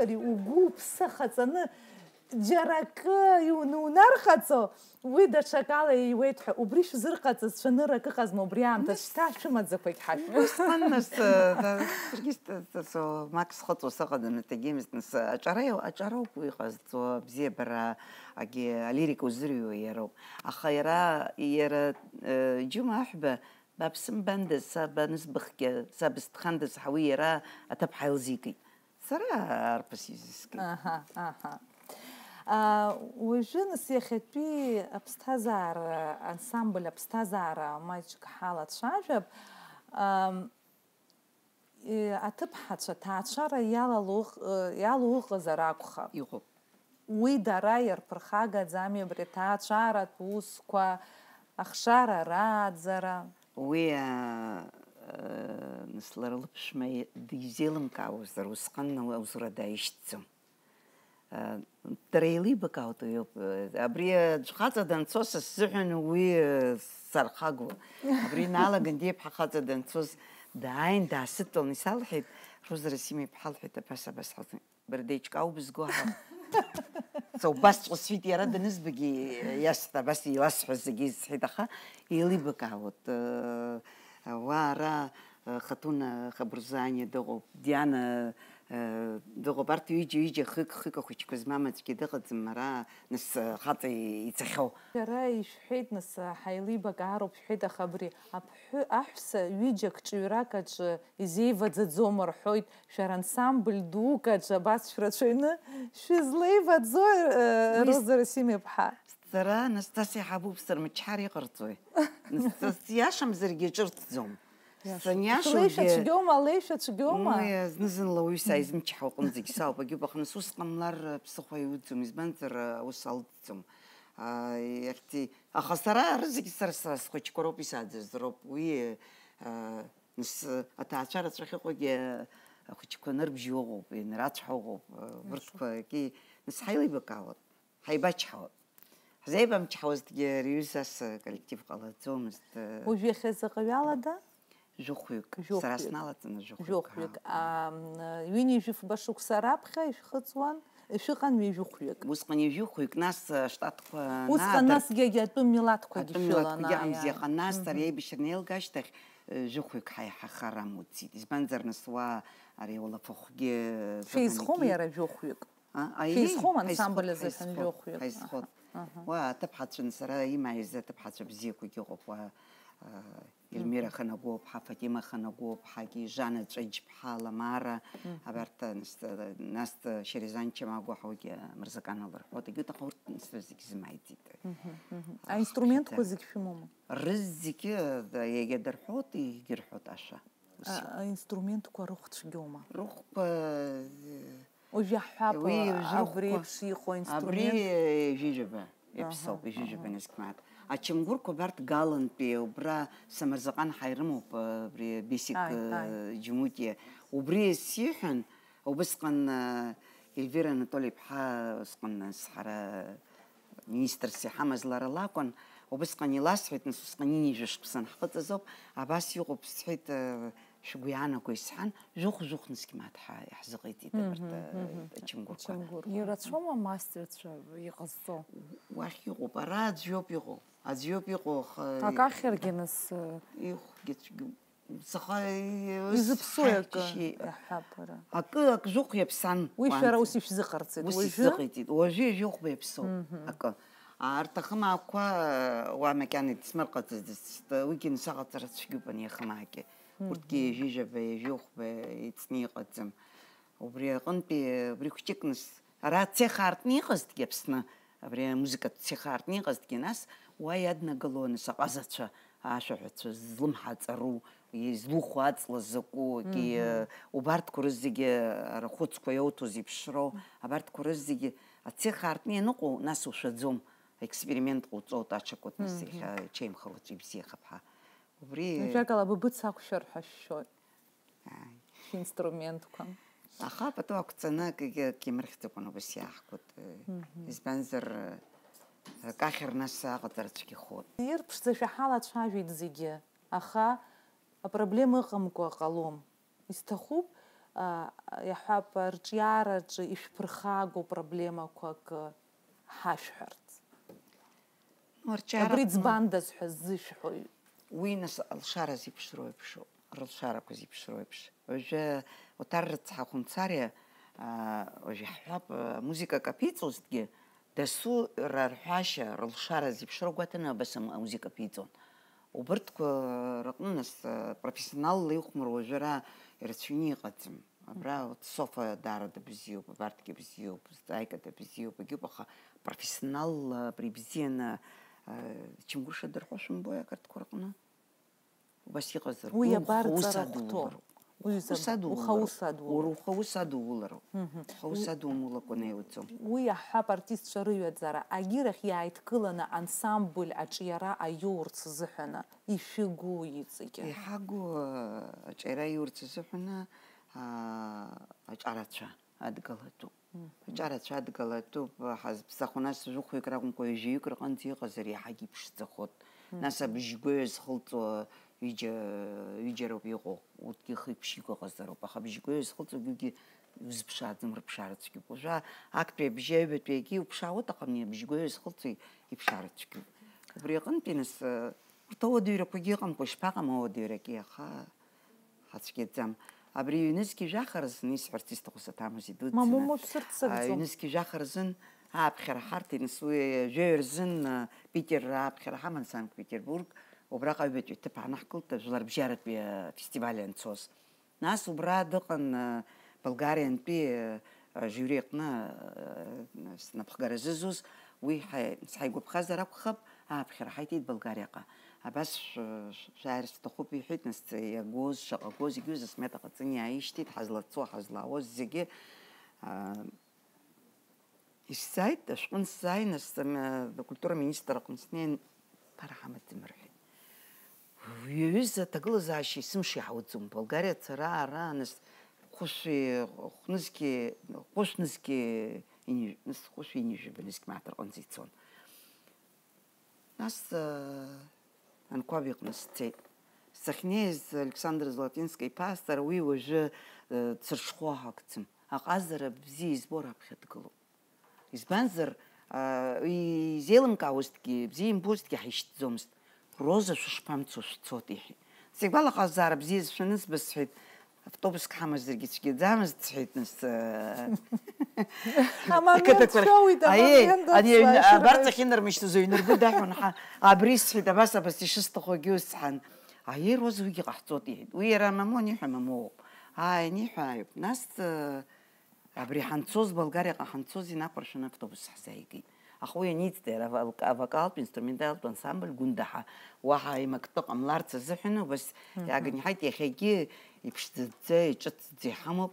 Ари угәы уԥсы ахаҵаны џьара акы иунунархаҵо, уи даҽакала ииуеит ҳәа, убри шәзырҟаҵаз цәаныррак ыҟазма убри аамҭаз, шьҭа шәымаӡақәагь ҳашәҳәа. Усҟан нас, э, да, саргьы ст-, ст-, со-, мак схыҵуа сыҟаӡам, аҵагьы имызт, нас, э, аҿара иау-, аҿароуп уи иҟазҵо, абзиабара, агьи алирика узырҩуа иароуп. Аха иара, иара, э, Џьума Аҳәба, ба бсымбандаз, са банызбахгьы, са быстхандаз ҳәа уи иара аҭыԥҳа илзикит. Сара арԥыс изыскит. Аҳа, аҳа. А, уажәы, нас, иахьатәи аԥсҭазаара, ансамбль аԥсҭазаара маҷк ҳалацәажәап. Ам, и, аҭыԥҳацәа ҭаацәара иалалу ыҟ-, э, иалоу ыҟазар акәхап. Иҟоуп. Уи дара иарԥырхагаӡами абри аҭаацәаратә усқәа, ахшара рааӡара? Уи, а, а, нас лара лыԥшәма дизеилымкаауазар, усҟан аусура дааишьҭӡом. А, дара еилибакаауеит уи ауп. Абри аӡә хаҵа данцо са сзыҳәан уи, а, сархагоуп. Абри иналаган диԥҳа хаҵа данцоз дааин, даасыдтәалан исалҳәеит, Роза Расим-иԥҳа, лҳәеит, абас, абас ҳазын. Бара деиҿкаау бызго ҳа. Са убасҵәҟьа сҳәеит, иара данызбагьы иасҳәт, абас иласҳәаз зегьы сҳәеит, аха еилибакаауеит. Э, уа ара, э, Хатуна Хабурзаниа дыҟоуп, Диана, э, дыҟоуп, арҭ ҩыџьа, ҩыџьа, хҩык, хҩык ахәыҷқәа змам аӡәгьы дыҟаӡам ара, нас, э, хаҵа ицахьоу. Иара ишәҳәеит, нас, ҳаилибакаароуп шәҳәеит, аха абри аԥҳәы, аҳәса ҩыџьак ҿыҩрак аҿы изеиваӡаӡом рҳәоит, шәара ансамбль дук аҿы абас шәрацәаҩны шәызлеиваӡои, э, Уи Роза Расим-иԥҳа? Сара, Анастасиа, ҳабуп, сырмычҳар иҟарҵои? Нас, иашамзаргьы ҿырҭӡом. Иаша. Саниашоугьы Леишәа цәгьоума, леишәа цәгьоума? Уи, зны-зынла уаҩы сааизмычҳауа аҟынӡагь саауп, агьуп, аха нас ус ҟамлар, ԥсыхәа иуӡом, избанзар, аус алҵӡом. А, иахьти-, аха сара рызегь сара, сара схәыҷқәа роуп, исааӡаз роуп. Уи, а, нас, аҭаацәа рацәа ахьыҟоугьы ахәыҷқәа нырбжьо ыҟоуп, инрацәҳо ыҟоуп, а, Иаша. Урҭқәагьы нас ҳаилибакаауеит, ҳаибачҳауеит. Ҳзеибамчҳауазҭгьы ари аҩыза ас коллектив ҟалаӡомызт. Уажә иахьа заҟаҩ алада? Жәохәҩык. Сара Жәохәҩык. Сналаҵаны жәохәҩык. Жәохәҩык. Ҳа. А, м, ҩынҩажәи фба шықәса раԥхьа ишәхыҵуан, ишәыҟан ҩажәохәҩык. Усҟан ҩажәохәҩык, нас, а, штатқәа Усҟан наадырт. Насгьы атәым милаҭқәагьы Атәым шәылан, милаҭқәагьы ааи, амзи, ааи. Аха нас Мгм. Ари аибашьра неилга ашьҭахь, э, жәохәҩык ҳаиҳахар амуӡеит. Избанзар, нас уа ари ауалафахәгьы Шәеизхома зыҟамгьы. Иара жәохәҩык? А, аиеи, Шәеизхом ансамбль ҳаизхот, азыҳәан ҳаизхот, жәохәҩык? Ҳаизхот. Аҳа, аҳа. Уа аҭыԥҳацәа, сара имааиз аҭыԥҳацәа бзиақәагьы ыҟоуп, уа, а, Ельмира Мгм. Ханагәоуп, ҳа Фатима Ханагәоуп, ҳагьи Жана Ҵәаџьԥҳа, Ламара, Мгм. Абарҭ, а, нас, а, нас, а, Шьерезан Чамагәа ҳаугьы, а, Мырзакан лырҳәоит, егьырҭ, аха урҭ нас зегь зымааиӡеит. Мгм, мгм. Ахәшәқәа. Аинструментқәа зегь шәымоума? Рызегьы, а, иагьадырҳәоит, егьырҳәоит ашәа. Ус А, иҟоуп. Аинструментқәа рыхә цәгьоума? Рыхәқәа, э, Уажә иаҳҳәап, уи а, уажә абри рыхәқәа, еиԥш иҟоу абри инструмент. Ҩажәижәаба иаԥсоуп, Аҳа, ҩажәижәаба аҳа. Нызқь мааҭ. Ачамгәырқәа абарҭ Галантәи, убра Самырзаҟан ҳаирымоуп, абри Бесик, Ааи, э, ааи. Џьумутиа. Убри сиҳәан, убысҟан, э, Ельвира Анатоли-иԥҳа, усҟан, нас, ҳара министрс иҳамаз лара лакәын, убысҟан иласҳәеит, нас, усҟан ҩынҩажәа шықәса анҳхыҵыз ауп, абас иҟоуп, сҳәеит, э, шәгәы иаанаго исҳәан, жәохә-жәохә нызқь мааҭ ҳа-, иаҳзыҟаиҵеит абарҭ, Мгм, э, мгм. Ачамгәырқәа. Ачамгәырқәа. Ирацәоума амастерцәа иҟазҵо? Уахь иҟоуп, ара аӡәы иоуп иҟоу, аӡәы иоуп иҟоу, аха Акы ахьыргьы нас, э, ихәгьы цәгьоуп. Саха, э, Изыԥсоу акы сҳәашьҭышьи-, иаҳҳәап, уара. Акы, ак жәохә иаԥсан Уи шәара уанӡа. Ус ишәзыҟарҵеит Ус уажәы? Исзыҟаиҵеит. Уажәы ижәохәба иаԥсоуп Мгм. Акы. Арҭ ахымаақәа, уа макьана дсмырҟаҵаӡацт, уигьы нсаҟаҵара цәгьоуп ани ахымаагьы. Мгм. Урҭгьы ижәижәаба, ижәохәба иҵны иҟаӡам. Убри аҟынтәи, убри хәҷык нас, ара ацех аартны иҟазҭгьы Аԥсны, абри амузыкатә цех аартны иҟазҭгьы, нас уа иаднагалон асаҟазацәа, ашәаҳәацәа, злымҳа аҵару, излуху аҵла закәу, егьи, Мгм. Убарҭқәа рызегьы арахәыцқәа иауҭо зеиԥшроу, абарҭқәа рызегьы ацех аартны ианыҟоу, нас ушәаӡом, аексперимент ҟауҵоит, аҽакуп, нас Мгм. Иахьа иҽеимхар уаҵәы ибзиахап ҳәа. Убри Ажәакала, быбыц ақәшәар ҳәа шәшәоит. Ааи. Шәинструментқәа. Аха пату ақәҵаны акгьы, акгьы мырхьӡакәан убас иаахгоит. Мгм. Избанзар, акы ахьыр нас аҟаҵара цәгьахоит. Ирԥшӡашәа ҳалацәажәеит зегьы, аха апроблема ыҟамкәа ҟалом. Исҭахуп, Иаҳҳәап, арҿиараҿы ишәԥырхагоу проблемақәак ҳашәҳәарц. Ну, арҿиара Абри аҟны- ӡбандаз ҳәа ззышәҳәои? Уи, нас, алшара зеиԥшроу еиԥшоуп, рылшарақәа зеиԥшроу еиԥш. Уажәы Оҭар рыцҳа Хәынцариа, аа, уажәы иаҳҳәап, амузыка каԥиҵозҭгьы, дасу ра рҳәашьа, рылшара зеиԥшроу гәаҭаны абас ам-, амузыка ԥиҵон. Убырҭқәа рыҟны, нас, профессионалла ихәмаруа уажәы ара ирацәаҩны иҟаӡам. Абра вот Софа даара дыбзиоуп, абарҭгьы бзиоуп, Заика дыбзиоуп, егьуп, аха профессионалла абри ибзианы, э, Чынгәыр Шадырҳәа шәымбои ақырҭқәа рҟны? Убас иҟазар, Уи уи абар ухаус ҵара ахәҭоу? адулароуп. Уи Ухаус уса-, адулароуп. ухаус адулароуп. Уара ухаус адулароуп. Ухаус адумулакәа неуӡом. Уи иаҳҳәап, артистцәа рыҩаӡара, агьырахь иааидкыланы ансамбль аҿиара аиоурц азыҳәаны ишәыгу иҵегьы? Иҳагу, э, аҿиара иурц азыҳәаны, аа, аҿарацәа адгалатәуп. Аҿарацәа адгалатәуп, ҳазԥсахуа, нас жәохәҩык ракәымкәа, ҩажәаҩык рҟынӡа иҟазар иаҳагьы иԥшӡахоит. Нас абжьгәаҩа зхылҵуа ҩыџьа, ҩыџьароуп иҟоу, урҭгьы хеиԥшьык ыҟазароуп, аха абжьгәаҩа зхылҵуагьы узԥшааӡом, рыԥшаара цәгьоуп. Уажәы актәи абжьы аҩбатәи егьи уԥшаауеит, аха абни абжьгәаҩа зхылҵуа иԥшаара цәгьоуп. Убри аҟынтәи нас, э, урҭ ауадаҩрақәагьы ыҟамкәа, ишԥаҟам ауадаҩрагьы, аха ҳацәгьаӡам. Абри ҩнызқьи жәаха рзын исҳәарц исҭаху саҭамыз идуӡӡаны. Мамоу, мап сырццакӡом. А, ҩнызқьи жәаха рзын ааԥхьара ҳарҭеит, нас уи жәаҩа рзын, а, Питер ааԥхьара ҳаман Санкт-Петербург, убраҟа аҩбатәи аҭыԥ аанаҳкылт, ажәларбжьаратәи, а, фестиваль анцоз. Нас убра дыҟан, а, Болгариантәи, а, ажиури аҟны, а, снапхгара зызуз, уи ҳа-, сҳаигәаԥхазар акәхап, ааԥхьара ҳаиҭеит Болгариаҟа. Абас шә-, шә-, шәааир сҭахуп, иҳәеит, нас иагоз, шаҟа гоз, егьиу Асмета ҟаҵаны иааишьҭит, ҳазлацо, ҳазлаауаз зегьы, аа, исзааит, ашәҟәы нсзааин, нас, ам-, акультура министр аҟны снеин, ԥара ҳамаӡам рҳәеит. Ҩаҩыза аҭагылазаашьа есымша иаҳауӡом, Болгариа ацара, ара, нас, хәышәи, хәнызқьи, хәышәнызқьи, ини-, нас, хәышәи ҩынҩажәи жәаба нызқь мааҭ рҟынӡа ицон. Нас, э, Анқәаб иҟны сцеит. Сахьнеиз Александр Золотински иԥа, сара уи уажәы, э, дсырҽхәо акәӡам. Аҟазара бзиа избо раԥхьа дгылоуп. Избанзар, э, изеилымкаауазҭгьы, бзиа имбозҭгьы ҳишьҭӡомызт. Роза шәышԥамцо шәцот, иҳәеит. Сигәалаҟазаара бзиа зшәаны сбысҳәеит. Автобуск ҳамазаргьы цәгьаӡамызт, сҳәеит, нас, э, Амомент ақыҭақәа рахь. шәоуит, Аиеи, амомент ани аҩны, ацәажәара. Абарҵахь инармышьҭыз аҩнырбо даҳәон, ҳа, абри сҳәеит, абас, абас ишысҭаху агьы усҳәан. Аиеи, Роза, уигьы ҟаҳҵоит, иҳәеит. Уи иара мамоу аниҳәа, мамоуп. Ааи, аниҳәа, ааиуп. Нас, э, абри ҳанцоз, Болгариаҟа ҳанцоз, инақәыршәаны автобус ҳзааигеит. Аха уи аниҵда, иара авал-, авокалтә инструменталтә ансамбль Гәында ҳәа, уаҳа аимактәы ҟамларц азыҳәан, убас иааганы иҳаит, иахьагьы иԥшӡаӡа, иҿыцӡа иҳамоуп.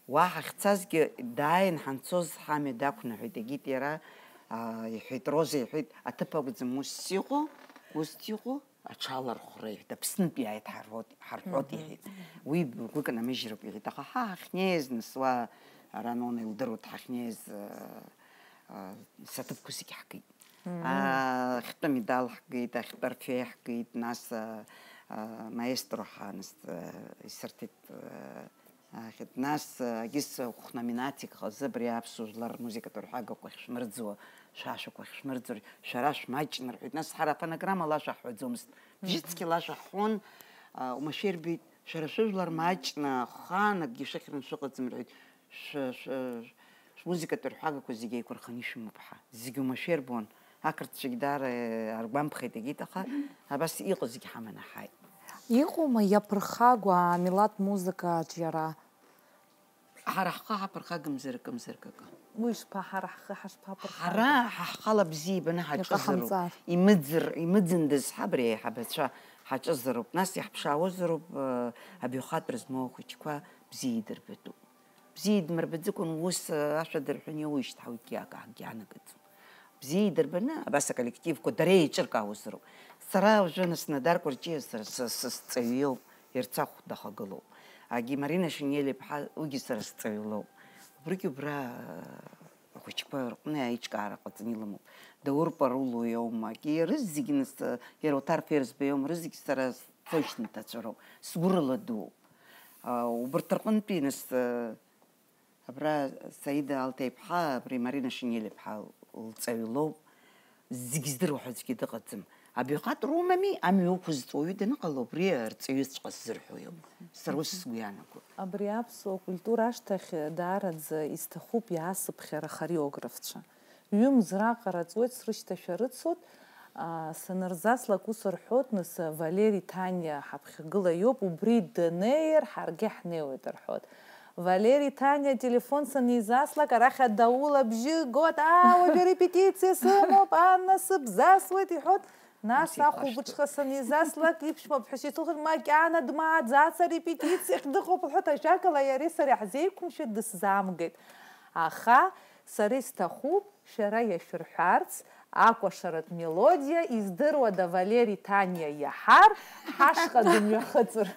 Уа ҳахьцазгьы дааин ҳанцоз ҳамҩа дақәнаҳәеит, егьит иара, аа, иҳәеит, Роза иҳәеит, аҭыԥ акәӡам ус иҟоу, ус иҟоу, аҽалархәра, иҳәеит, Аԥснынтә иааит ҳарҳәот, ҳарҳәот, иҳәеит. Уи гәык анамыжьроуп, иҳәеит, аха ҳа ҳахьнеиз, нас уа, ара Нона илдыруеит, ҳахьнеиз, аа, аа, саҭыԥқәа зегьы ҳкит. Аа, ахьтәы медал ҳкит, ахьтәы арфеи ҳкит, нас, аа, аа, маестро ҳәа, нас, аа, исырҭеит, аа, Аахьеит, нас, агьыс хә-номинациак хазы абри аԥсуа жәлар рмузыкатә рҳәагақәа ахьшәмырӡуа, шәашәақәа ахьшәмырӡуа, шәара шәмаҷны рҳәеит. Нас ҳара афонограмма лашәа ҳҳәаӡомызт. Бжьыцқьа лашәа ҳҳәон, а, уамашәа ирбеит, шәара шәыжәлар маҷны ахаан акгьы шәыхьран шәыҟаӡам рҳәеит. Шә-, шә-, шәмузыкатә рҳәагақәа зегьы еиқәырханы ишәымоуп ҳәа. Зегьы уамашәа ирбон. Ақырҭцәагь даара, э, аргәамԥхеит егьит, аха абас иҟоу зегьы ҳаманы ҳааит. Иҟоума иаԥырхагоу амилаҭ музыка аҿиара? Ҳара ҳхы ҳаԥырхагамзар акымзар акакы. Уи шԥа, ҳара ҳхы ҳашԥаԥырхагоу? Ҳара ҳа ҳхала бзиа ибаны ҳаҿызароуп. Иҟаҳамҵар. Имыӡыр, имыӡындаз ҳаб реиҳабацәа ҳаҿызароуп. Нас иаҳԥшаауазароуп, э, абаҩхатәра змоу ахәыҷқәа бзиа идырбатәуп. Бзиа идмырбаӡакәан ус, э, ашәа дырҳәан иоуижьҭеи ҳәа акгьы анагаӡом. Бзиа идырбаны, абас аколлективқәа дара еиҿыркаауазароуп. Сара уажәы, нас, Нодар Кәарҷиа сара са, са сҵаҩы иоуп, Ерцахә дахагылоуп. Агьи Марина Шинель-иԥҳа, уигьы сара сҵаҩы лоуп. Убригьы убра, э, ахәыҷқәа рҟны аиҿкаара ҟаҵаны илымоуп. Даур Парулу иоума, агьи рызегьы, нас, э, иара Оҭар Ферзба иоума, рызегьы сара сцоижьҭеи нҭацәыроуп, сгәырала дууп. А, убарҭ рҟынтәи нас, а, абра Саида Алҭеиԥҳа, абри Марина Шинель-иԥҳа лҵаҩ лоуп, зегь здыруа ҳәа аӡәгьы дыҟаӡам. Абаҩхатәра умами, амҩа уқәызҵо уаҩы даныҟало, убри арҵаҩыҵәҟьа сзырҳәо иоуп. Сара ус сгәы иаанагоит. Абри аԥсуа культура ашҭахь даараӡа исҭахуп иаасыԥхьар ахореографцәа. Ҩымз раҟара ҵуеит, срышьҭашәа рыцуеит. Аа, санырзаслак ус рҳәоит, нас, Валери Ҭаниа ҳаԥхьагыла иоуп, убри данеир, ҳаргьы ҳнеиуеит рҳәоит. Валери Ҭаниа ателефон санизаслак, арахь адаула абжьы гот, аа, уажәы арепетициа сымоуп, Анна, сыбзасуеит, иҳәоит. Нас ахәылбыҽха санизаслак, иԥшәма ԥҳәыс исылхит, макьана дмааӡац, арепетициахь дыҟоуп лҳәоит, ажәакала, иареи сареи ҳзеиқәымшәеит, дысзаамгеит. Аха сара исҭахуп шәара иашәырҳәарц акәашаратә мелодиа, издыруада, Валери Ҭаниа иаҳар, ҳашҟа дымҩахыҵыр.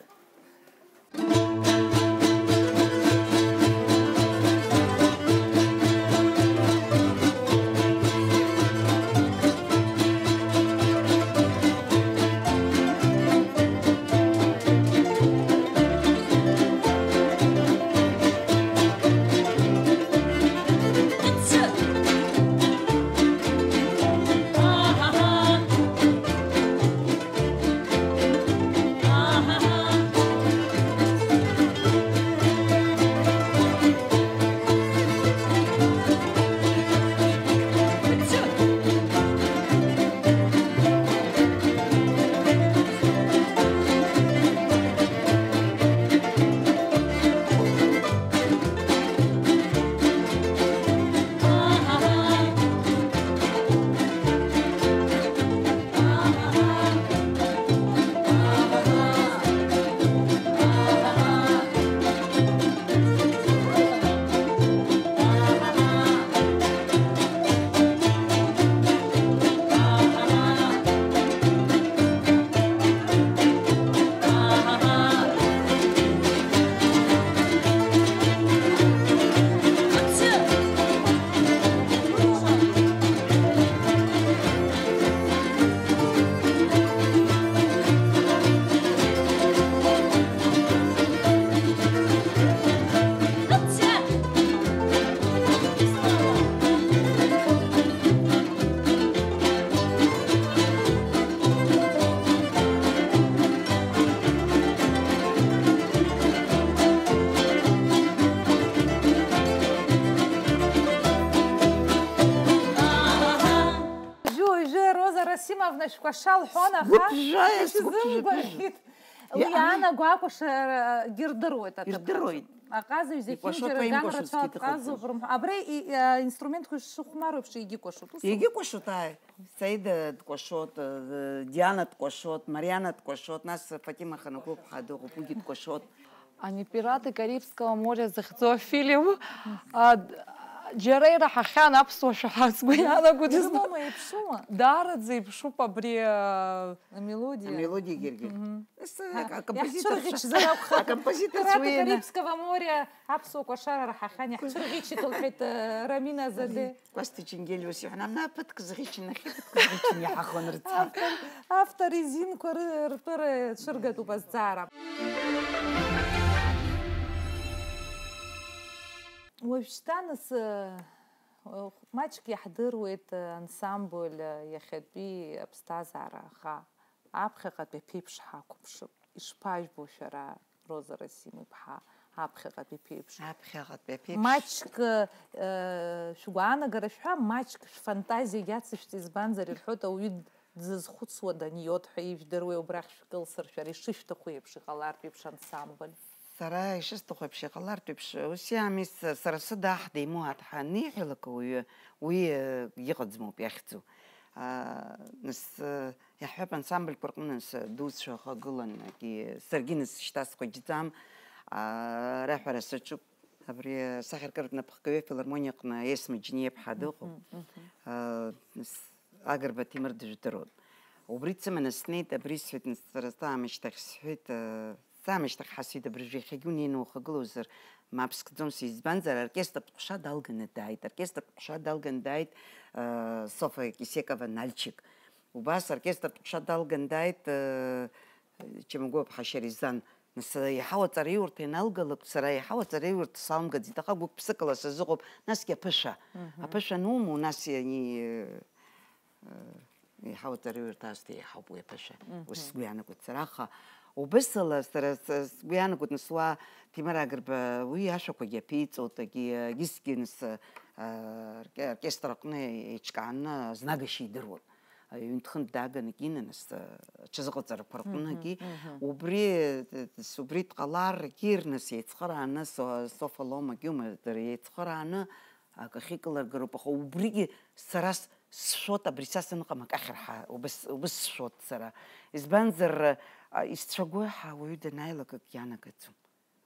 Уажәы, уажәы Роза Расимовна шәкәаша лҳәон, аха Сгәыԥжәаҩа, сгәыԥжәаҩа. Исзымгәаӷьит. Уи Иа-, иаанаго акәашарагьы рдыруеит аҭыԥҳацәа. Ирдыруеит. Аҟазаҩ Икәашоит, зехьынџьара уа ган имгәашоз рацәа зегьы дыҟаҵоит. Аҟазоуп рымҳәо. Абра и-, а, инструментқәа шыхәмаруеиԥш егьыкәашоит, ус? Егьыкәашоит, ааи. Саида дкәашоит, э, Диана дкәашоит, Мариана дкәашоит, нас Фатима Ханагәыԥҳа дыҟоуп, уигьы дкәашоит. Ани пираты Карибского моря захьӡу афильм, а, д-, џьара ираҳахьан аԥсуа шәаҳәа, сгәы иаанагоит. Ирымоума, еиԥшума? Даараӡа иԥшуп абри, а, Амелодиа. Амелодиагьы иргеит. Мгм. Ес, а, акомпозиторцәа, иаҳцәырӷьычзар акәхап. Акомпозиторцәа Пираты уи ана- Карибского моря аԥсуа кәашара раҳахьан, иаҳцәырӷьычит, лҳәеит, э, Рамина Заде. Кәасҭа Ченгелиа ус иҳәон, амна ԥыҭк зӷьычын, нахьхьи ԥыҭк зӷьычын иаҳахон рҵа. Автор, автор изинқәа ры-, ртәы рцәыргатәуп азҵаара. Уажәшьҭа нас, э, маҷк иаҳдыруеит, э, ансамбль, э, иахьатәи аԥсҭазаара, аха аԥхьаҟатәи аԥеиԥш ҳақәыԥшып. Ишԥажәбо шәара, Роза Расим-иԥҳа, аԥхьаҟатәи ԥеиԥш? Аԥхьаҟатәи аԥеиԥш. Маҷк, э, шәгәаанагара шәҳәа, маҷк шәфантазиа иацышәҵа, избанзар, ирҳәоит, ауаҩы дзызхәыцуа даниот ҳәа ижәдыруеи, убрахь шәкылсыр, шәара ишышәҭаху еиԥш иҟалартә еиԥш ансамбль? Сара ишысҭаху еиԥш иҟалартә еиԥш, ус иами, с-, сара сыда аҳ деимоу аҭҳа аниҳәалак ауаҩы, уи, э, иҟаӡамоуп иахьӡу. А, нас, э, Иаҳҳәап, ансамбльқәа рҟны нас дуцәа хагылан, егьи саргьы нас шьҭа схәыҷӡам, аа, раҳәара саҿуп. Абри асахьаркыратә напхгаҩы афилармониаҟны Есма Џьениа-иԥҳа дыҟоуп. Мгм, мгм. Аа, нас Агрба Ҭемыр дыжәдыруан. Убри дсыманы снеит, абри сҳәеит, нас сара саамышьҭахь сҳәеит, аа, саамышьҭахь ҳасит, абыржәы иахьагьы унеины ухагылоузар, мап скӡом, избанзар, оркестратә ҟәша далганы дааит, оркестратә ҟәша далганы дааит, аа, Софа Кисекова Нальчик. Убас оркестратә ҟәша далган дааит, э, Чамагәыԥҳа Шьаризан, Нас еиҳау аҵараиурҭа ианалгалак, сара еиҳау аҵараиурҭа салымгаӡеит, аха гәык-ԥсыкала сазыҟоуп, насгьы аԥышәа. Аԥышәа анумоу, нас иани-, еиҳау аҵараиурҭа аасҭа еиҳауп уи аԥышәа. Ус сгәы иаанагоит сара, аха убысала сара с-, сгәы иаанагоит, нас уа Ҭемыр Агрба уи ашәақәагьы аԥиҵоит, агьи-, агьысгьы нас, а, орке-, оркестр аҟны еиҿкааны азнагашьа идыруан. Ҩынтә-хынтә дааганы акы инаныс, аҽазыҟаҵарақәа рҟынгьы. Мгм, мгм. Убри, убри дҟалар, акы ирныс еицхырааны, Со-, Софа Ломагьы умадар еицхырааны, акы ахьикылыргароуп, аха убригьы сара с-, сшәоит, абри са саныҟам акы ахьырҳа, убыс, убыс сшәоит сара. Избанзар, а, исцәагои ҳәа ауаҩы данааилак акы ианагаӡом.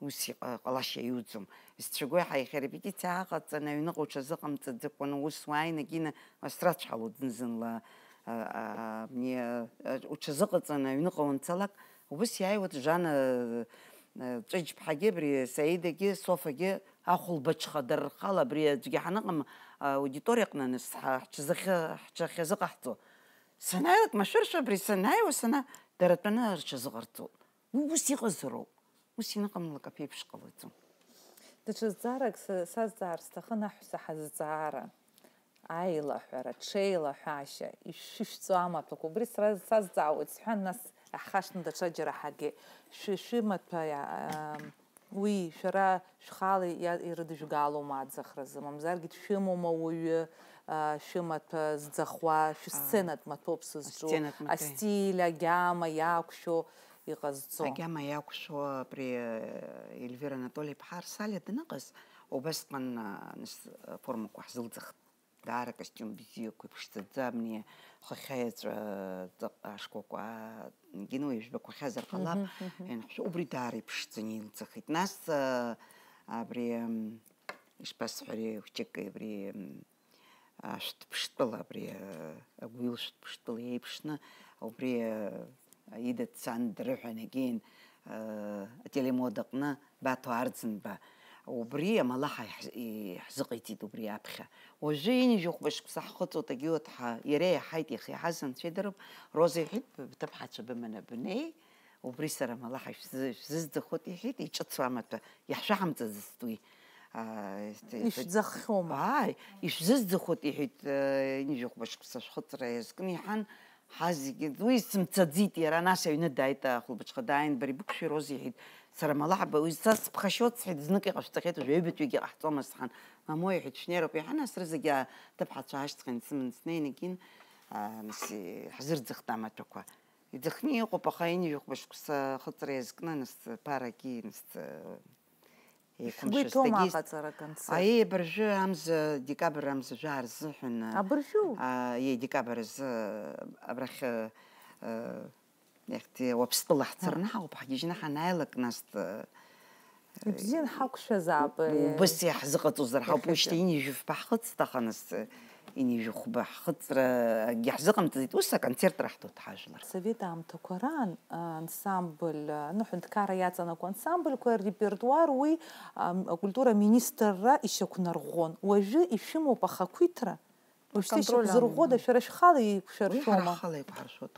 Ус иҟа-, ҟалашьа иуӡом. Исцәагои ҳәа иахьа арепетициа ааҟаҵаны аҩныҟа уҽазыҟамҵаӡакәаны ус уааины, акы ины, ас срацәҳалоит зны-зынла, а, а, абни, а, уҽазыҟаҵаны аҩныҟа уанцалак, убыс иааиуеит Жана, а, Ҵәыџьԥҳагьы, абри Саидагьы, Софагьы, ахәылбыҽха дара рхала абри аӡәгьы ҳаныҟам, а, аудиториаҟны аныс ҳа-, ҳҽазыхьы-, ҳҽахьазыҟаҳҵо. Санааилак машәыршәа абри санааиуа сана, дара тәаны рҽазыҟарҵоит. Уи ус иҟазароуп. Ус иныҟамлак аԥеиԥш ҟалаӡом. Даҽа зҵаарак са-, сазҵаар сҭахын аҳәса ҳазҵаара. Аилаҳәара, ҽеилаҳәашьа, ишәышәҵо амаҭәақәа. Убри сра-, сазҵаауеит сҳәан, нас иаҳхашҭны даҽаџьара ҳагеит. Шәи-, шәымаҭәа иа-, ам, уи шәара шәхала иа-, ирыдыжәгалома аӡахразы? Мамзаргьы дшәымоума уаҩы, а, шәымаҭәа зӡахуа, шәысценатә маҭәоуп сызҿу? Асценатә маҭәа. Астиль, агьама иақәшәо иҟазҵо. Агьама иақәшәо абри, э, Ельвира Анатоли-иԥҳа Арсалиа даныҟаз, убасҟан, а, нас, аформақәа ҳзылӡахт. Даара акостиум бзиақәа иԥшӡаӡа, абни хыхьа иаҵәа, ҵаҟа ашкәакәа, Гена уи жәбақәахьазар ҟалап, Мгм, мгм. Ианҳәшәа, убри даара иԥшӡаны илӡахеит. Нас, а, абри, м, ишԥасҳәари, хәҷык абри, м, ашәҭ ԥштәыла, абри, а, агәил шәҭ ԥштәыла еиԥшны, убри, а, Аида дцан дрыҳәан, егьин, а, ателемодаҟны Баҭо Арӡынба. Убри амалаҳа иаҳз-, иаҳзыҟаиҵеит убри аԥхьа. Уажәы ҩынҩажәи хәба шықәса ҳхыҵуеит, агьиуаҭ ҳа, иара иаҳаит, иахьа иҳаз анцәа идырп, Роза иҳәеит, бҭыԥҳацәа быманы бнеи, убри сара амалаҳа шәзы-, шәзызӡахоит, иҳәеит, иҿыцу амаҭәа, иаҳшәаҳамҵаӡацт уи. А, ишәӡаххьоума? Ааи, ишәзызӡахоит, иҳәеит, э, ҩынҩажәи хәба шықәса шәхыҵра иазкны иҳан, ҳазегьы, уи сымцаӡеит, иара нас аҩны дааит, ахәылбыҽха дааин, бара ибықәшәироузеи, иҳәеит, сара амалаҳа ба, уи са сыԥхашьоит, сҳәеит, знык иҟашәҵахьеит, уажә аҩбатәигьы ҟаҳҵома, сҳәан, мамоу, иҳәеит, шәнеироуп, иҳан, нас рызегьы аҭыԥҳацәа аашьҭхын, сыман снеин, егьин, а, нас, э, ҳзырӡахт амаҭәақәа. Иӡахны иҟоуп, аха ҩынҩажәи хәба шықәса ахыҵра иазкны, нас, ԥарагьы, нас, э, Шәгәы еиқәымшәаз иҭоума дагьыс-, аҟаҵара аконцерт? Аиеи, абыржәы амза, декабр амза жәаа рзыҳәан, Абыржәы? А, иеи, декабр азы, абрахь, э, э, иахьтәи Уаԥстәыла ҳцараны ҳаҟоуп, ҳгьежьны ҳанааилак, нас, э, Ибзиан ҳақәшәазаап, э. Убыс иаҳзыҟаҵозар ҳауп, уи Иахьа. Шьҭа ҩынҩажәи фба ҳхыҵт, аха нас, э, ҩынҩажәи хәба ҳхыҵрагьы ҳзыҟамҵаӡеит, ус аконцерт раҳҭоит ҳажәлар. Совет аамҭақәа раан, а, ансамбль, а, ну, аҳәынҭқарра иаҵанакуа ансамбльқәа ррепертуар уи, а, акультура аминистрра ишьақәнарӷәӷәон. Уажәы ишәымоуп ахақәиҭра? Уажәшьҭа Аконтроль ишьақәзырӷәӷәода, амоуп. Шәара шәхала Уи ҳара еиқәшәыршәома? Ҳхала еиқәҳаршәоуп.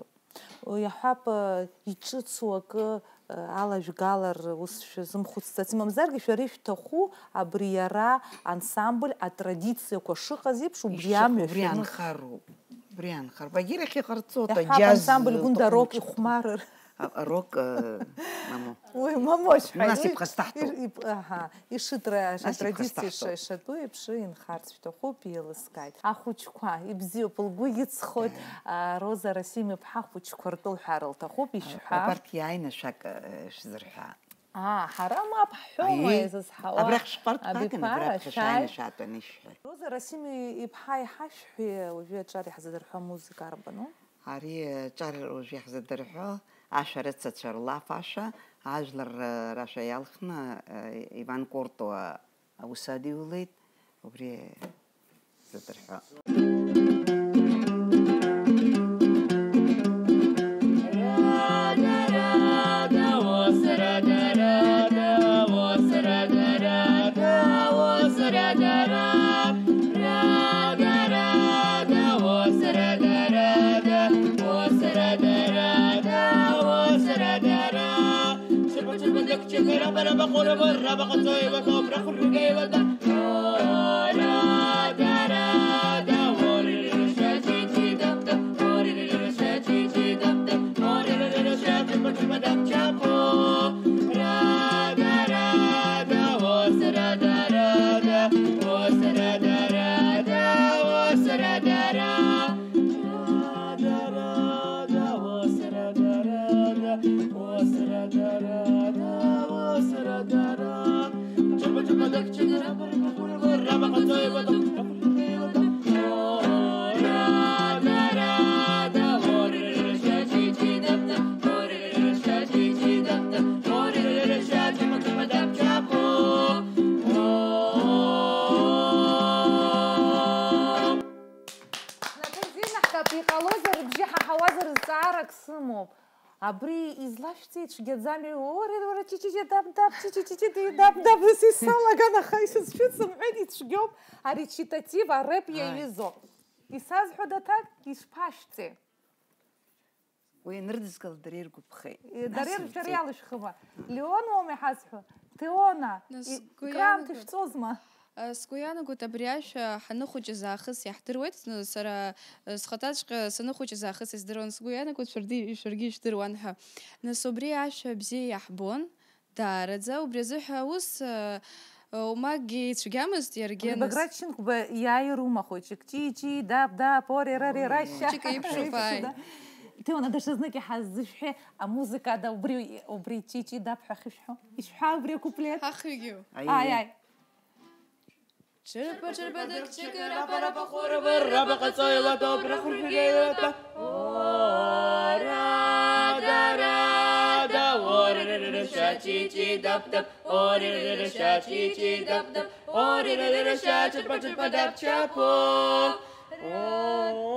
Иаҳҳәап, а, иҿыцу акы, а, алажәгалар ус шәазымхәыцӡац. Имамзаргьы шәара ишәҭаху абри иара ансамбль атрадициақәа шыҟаз еиԥш, убри Ишыҟоу амҩа убри шәаны. Анхароуп. Убри анхар. Багирахь иҟарҵоит, Иаҳҳәап, аџьаз ансамбль Гәында рок ҵыхәтәы. Ихәмарыр. А, рок, э, мамоу. Уи мамоу, Нас шәҳәоит, уи ибхасҭаҳтәуп. ир-, иб-, аҳа, ишытра-, Нас атрадициа ибхасҭаҳтәуп. Ша-, ишатәу еиԥш инхарц шәҭахуп, еилыскааит. Ахәыҷқәа, ибзиоуп, лгәы иҵхоит, Э. а, Роза Расим-иԥҳа ахәыҷқәа ртәы лҳәар лҭахуп, ишәҳәа. Абарҭ иааины шәак, э, шәзырҳәа. Аа, ҳара мап ҳҳәома, Аиеи, еизызҳауа абрахь шәҟәарҭ ҭаганы, абиԥара, абраԥхьа шәааи. Шәааины шәаатәаны ишәҳәа. Роза Расим-иԥҳа иҳашәҳәеи, уажәы аҿар иаҳзадырҳәа музыка арбану? Ари аҿар уажәы иаҳзадырҳәо ашәарыцацәа рлаф ашәа, ажәлар рашәа иалхны, э, Иван Кортуа аус адиулеит, убри задырҳәо. Иҟалозар, бжьы ҳаҳауазар, зҵаарак сымоуп. Абри излашәҵеи цәгьаӡами? Уара, уара, чичичи даб-даб, чичичи даб-даб, ус исалаган, аха исызшәыцымҳәеит, ицәгьоуп, аречитатив, ареп иаҩызоуп. Исазҳәода аҭак? Ишԥашәҵеи? Уи анрыдызгала дара иргәаԥхеит. Дара иршәара иалышәхыма? Леон уоума иҳазҳәо? Теона, нас и-, сгәы икраамҭа иаанагоит, шәҵозма? Э, сгәы иаанагоит, абри ашәа ҳаныхәыҷыз аахыс иаҳдыруеит. Ны-, сара, э, схаҭаҵәҟьа саныхәыҷыз аахыс издыруан, сгәы иаанагоит, шәаргьы, шәаргьы ижәдыруан ҳәа. Нас убри ашәа бзиа иаҳбон, даараӡа, убри азыҳәа ус, э, э, умаггьы ицәгьамызт иаргьы. Убри нас Баграт Шьынқәба иааирума хәыҷык? Чи-чи, даб-даб, ори-рари, Ой, рашьа. Хәыҷык еиԥшуп, ааи. Теона, даҽазнык иҳазышәҳәи, амузыка ада убри, убри чи-чи даб ҳәа ахьышәҳәо? Ишәҳәа убри акуплет? Ҳахҩгьы. Ааи, ааи. Ҽырпа-ҽырпа дык чык рапа-рапа хәырбыр рапа ҟаҵо илатәоуп, рахәырбга илатәа. О, рада, рада, о, рырырырыша, чи-чи, дап-дап, о, рырырырыша, чи-чи, дап-дап, о, рырырырыша, ҽырпа-ҽырпа дап-чапо. О.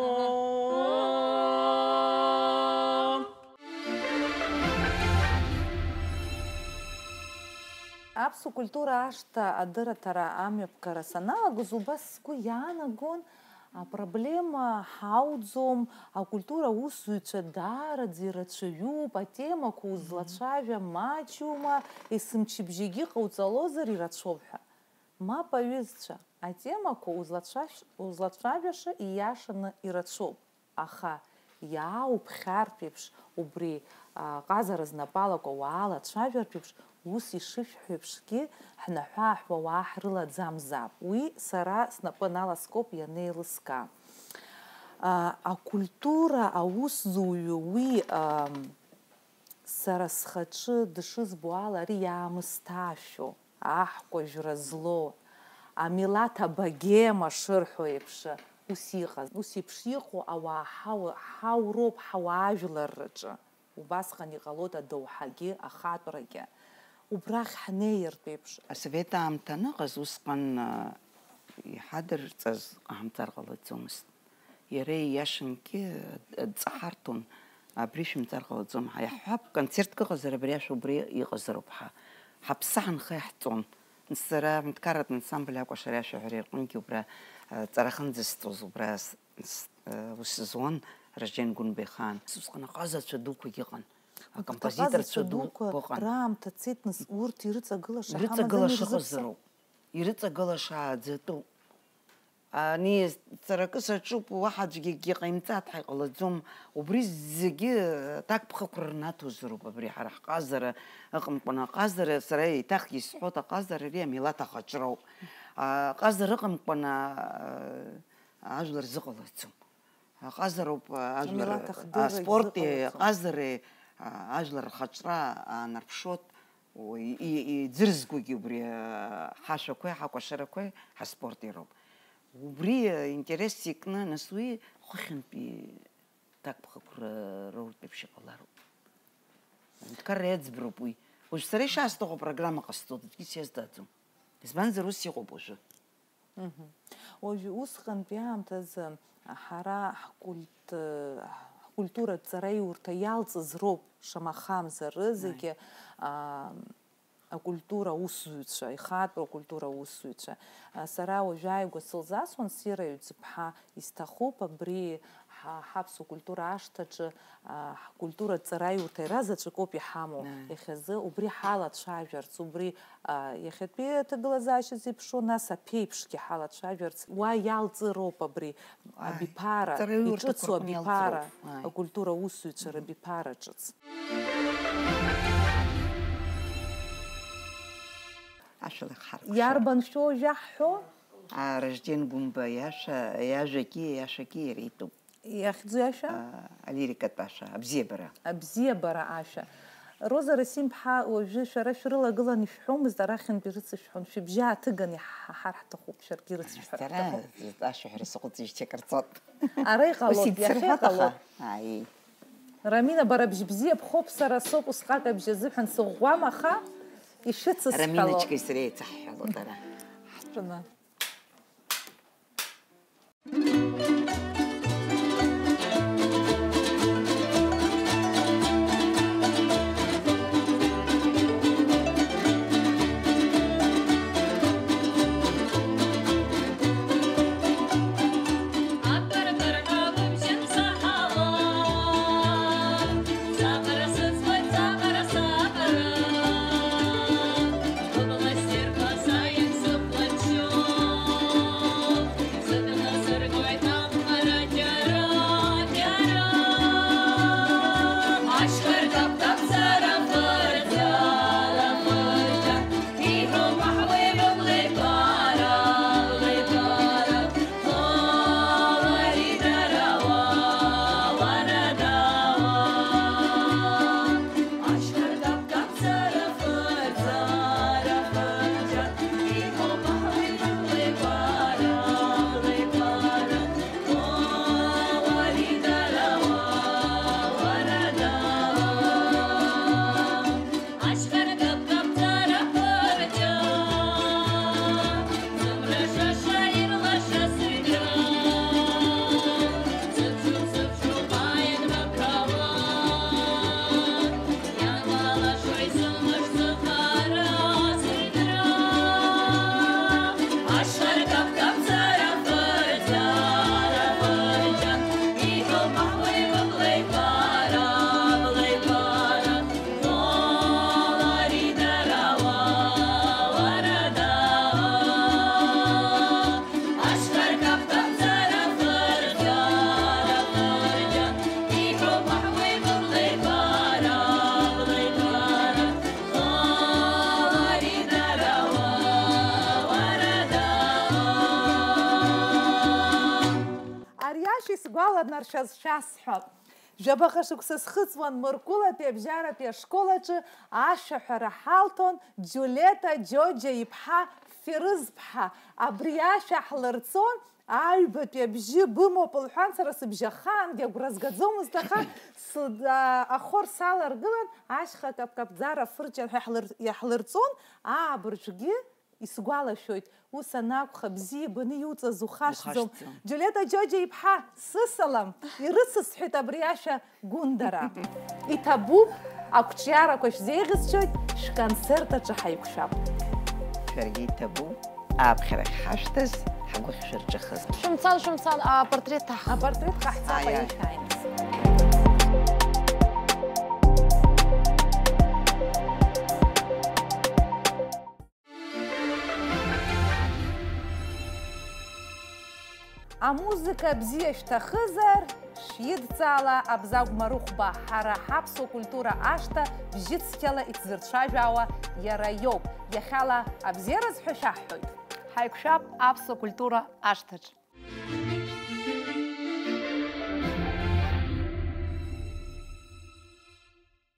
Аԥсуа культура ашҭа адырраҭара амҩаԥгара саналагоз, убас сгәы иаанагон, апроблема ҳауӡом, акультура аусзуҩцәа даараӡа ирацәаҩуп, атемақәа узлацәажәа маҷума, есымчыбжьагьы ҟауҵалозар ирацәоуп ҳәа. Мап, аҩызцәа, атемақәа узлацәажә-, узлацәажәаша ииашаны ирацәоуп. Аха иаауԥхьартә еиԥш, убри, а, ҟазара знапы алаку ауаа алацәажәартә еиԥш, ус ишышәҳәо еиԥшгьы, ҳнаҳәы-ааҳәуа ауаа ҳрылаӡамзаап. Уи сара снапы аналаскоуп ианеилыскаа. А, акультура аусзуҩы уи, ам, сара схаҿы дышызбо ала, ари иаамысҭашәо. Аҳкәажәра злоу, амилаҭ абогема шырҳәо еиԥш, ус иҟаз, ус еиԥш иҟоу ауаа ҳау-, ҳауроуп, ҳауаажәларраҿы. Убасҟан иҟалоит адоуҳагьы, ахатәрагьы. Убрахь ҳнеиртә еиԥш. Асовет аамҭа аныҟаз, усҟан, а, иҳадырҵаз ҟаҳамҵар ҟалаӡомызт. Иара ииашангьы дҵаҳарҭон, абри шәымҵар ҟалаӡом, ҳа иаҳҳәап, концертк ыҟазар, абри ашәа убри иҟазароуп, ҳа, ҳаԥсы ҳанха иаҳҵон. Сара аҳәынҭқарратә ансамбль акәашара ашәаҳәара рҟынгьы убра, а, ҵара ахьынӡасҵоз убра с-, с-, а, ус зуан Ражен Гәынбеихаан. Усҟан аҟазацәа дуқәагьы ыҟан, акомпозиторцәа дуқәа ыҟан. Раамҭа цеит, нас, урҭ ирыҵагылаша ҳамаӡами, ирзыԥса-, ирыҵагылаша ааӡатәуп. Ани сара акы саҿуп, уаҳа аӡәгьы акгьы ҟаимҵааит ҳәа иҟалаӡом. Убри зегьы аҭакԥхықәра рнаҭозароуп абри ҳара ҳҟазара ыҟамкәан. Аҟазара, сара еиҭах исҳәоит, аҟазара ари амилаҭ ахаҿроуп. Аҟазара ыҟамкәан, а, ажәлар зыҟалаӡом. Аҟазароуп, а, ажәлар, амилаҭ ахдырра, аспорти изыҟалаӡом. Аҟазареи, а, ажәлар рхаҿра аанарԥшуеит. Уи, и-, иӡырзгогьы убри, а, ҳашәақәеи ҳакәашарақәеи ҳаспорти роуп. Убри, а, интерес икны, нас уи хыхьынтәи ҭакԥхықәра роуртә еиԥш иҟалароуп. Аҳәынҭқарра иаӡбароуп уи. Уажә сара ишаасҭаху апрограмма ҟасҵоит, аӡәгьы сиазҵааӡом. Избанзар, ус иҟоуп уажәы. Мгм. Уажәы усҟантәи аамҭазы ҳара ҳкульт-, ҳкультура ҵараиурҭа иалҵыз роуп, шамахамзар, зегьы, аа, акультура аусзуҩцәа, ихатәу акультура аусзуҩцәа. Сара уажәааигәа сылзасуан, Сираҩ Ӡыԥҳа, исҭахуп абри ҳа-, ҳаԥсуа культура ашҭаҿы, а, ҳкультуратә ҵараиурҭа иара заҵәык ауп иҳамоу. Ааи. Иахьазы убри ҳалацәажәарц, убри, а, иахьатәи аҭагылазаашьа зеиԥшроу, нас аԥеиԥшгьы ҳалацәажәарц, уа иалҵыроуп абри. Ааи. Абиԥара, ҵараиурҭақәа иҿыцу рҟны абиԥара, иалҵыроуп. Ааи. Акультура аусзуҩцәа рабиԥара ҿыц. Ашәала иахҳаркәшар. Иарбан шәоу жәаҳҳәо? А, Ражден Гәымба иашәа, иажәагьы, иашәагьы иара итәуп. Иахьӡу иашәа? А, алирикатә ашәа, абзиабара. Абзиабара ашәа. Роза Расим-ԥҳа, уажәы шәара шәрылагылан ишәҳәомызт, арахьынтәи рыцышәҳәон, шәыбжьы ааҭыганы иҳаҳар ҳҭахуп, шәаргьы ирыцышәҳәар Дара шәҭахуп. Ашәаҳәара саҟәыҵижьҭеи акыр ҵуан. Ара иҟалоит, ус иаҳа ицырҳәоит, иҟалоит. Аха, ааи. Рамина, бара бжьы бзиа бхоуп, сара соуп усҟак абжьы азыҳәан сыӷәӷәам, аха ишәыцысҳәало. Раминочкеи сареи еицаҳҳәалоит ара. Ҳтәаны. Ари ашәа исгәаланаршәаз шәасҳәап. Жәабаҟа шықәса схыҵуан Мыркәылатәи абжьаратәи ашкол аҿы ашәаҳәара ҳалҭон Џьулета Џьоџьа иԥҳа Ферыз-ԥҳа. Абри ашәа ҳлырҵон, аҩбатәи абжьы бымоуп лҳәан, сара сыбжьахаангьы агәра згаӡомызт, аха с-, а, ахор саларгылан, ашьха каԥкаԥӡара фырҷан ҳәа иаҳлыр-, иаҳлырҵон, аа, абыржәгьы Исгәалашәоит, ус анакәха, бзиа ибаны иуҵаз ухашҭӡом. Ухашҭӡом. Џьулета Џьоџьа иԥҳа, сысалам, ирыцысҳәеит абри ашәа Гәындара. Иҭабуп, ақәҿиарақәа шәзеиӷьасшьоит, шәконцерт аҿы ҳаиқәшәап. Шәаргьы иҭабуп, ааԥхьарахь ҳашәҭаз, ҳгәы шәырҿыхыз. Шәымцан, шәымцан, апортрет ҭаҳ-. Апортрет ҟаҳҵап, аиаи, аиаи, шәааины. Амузыка бзиа шәҭахызар, шәидҵаала Абзагә Марыхәба, ҳара ҳаԥсуа культура ашҭа бжьыцқьала иҭзырцәажәаауа иара иоуп. Иахьала абзиараз ҳәа шәаҳҳәоит. Ҳаиқәшәап аԥсуа культура ашҭаҿ.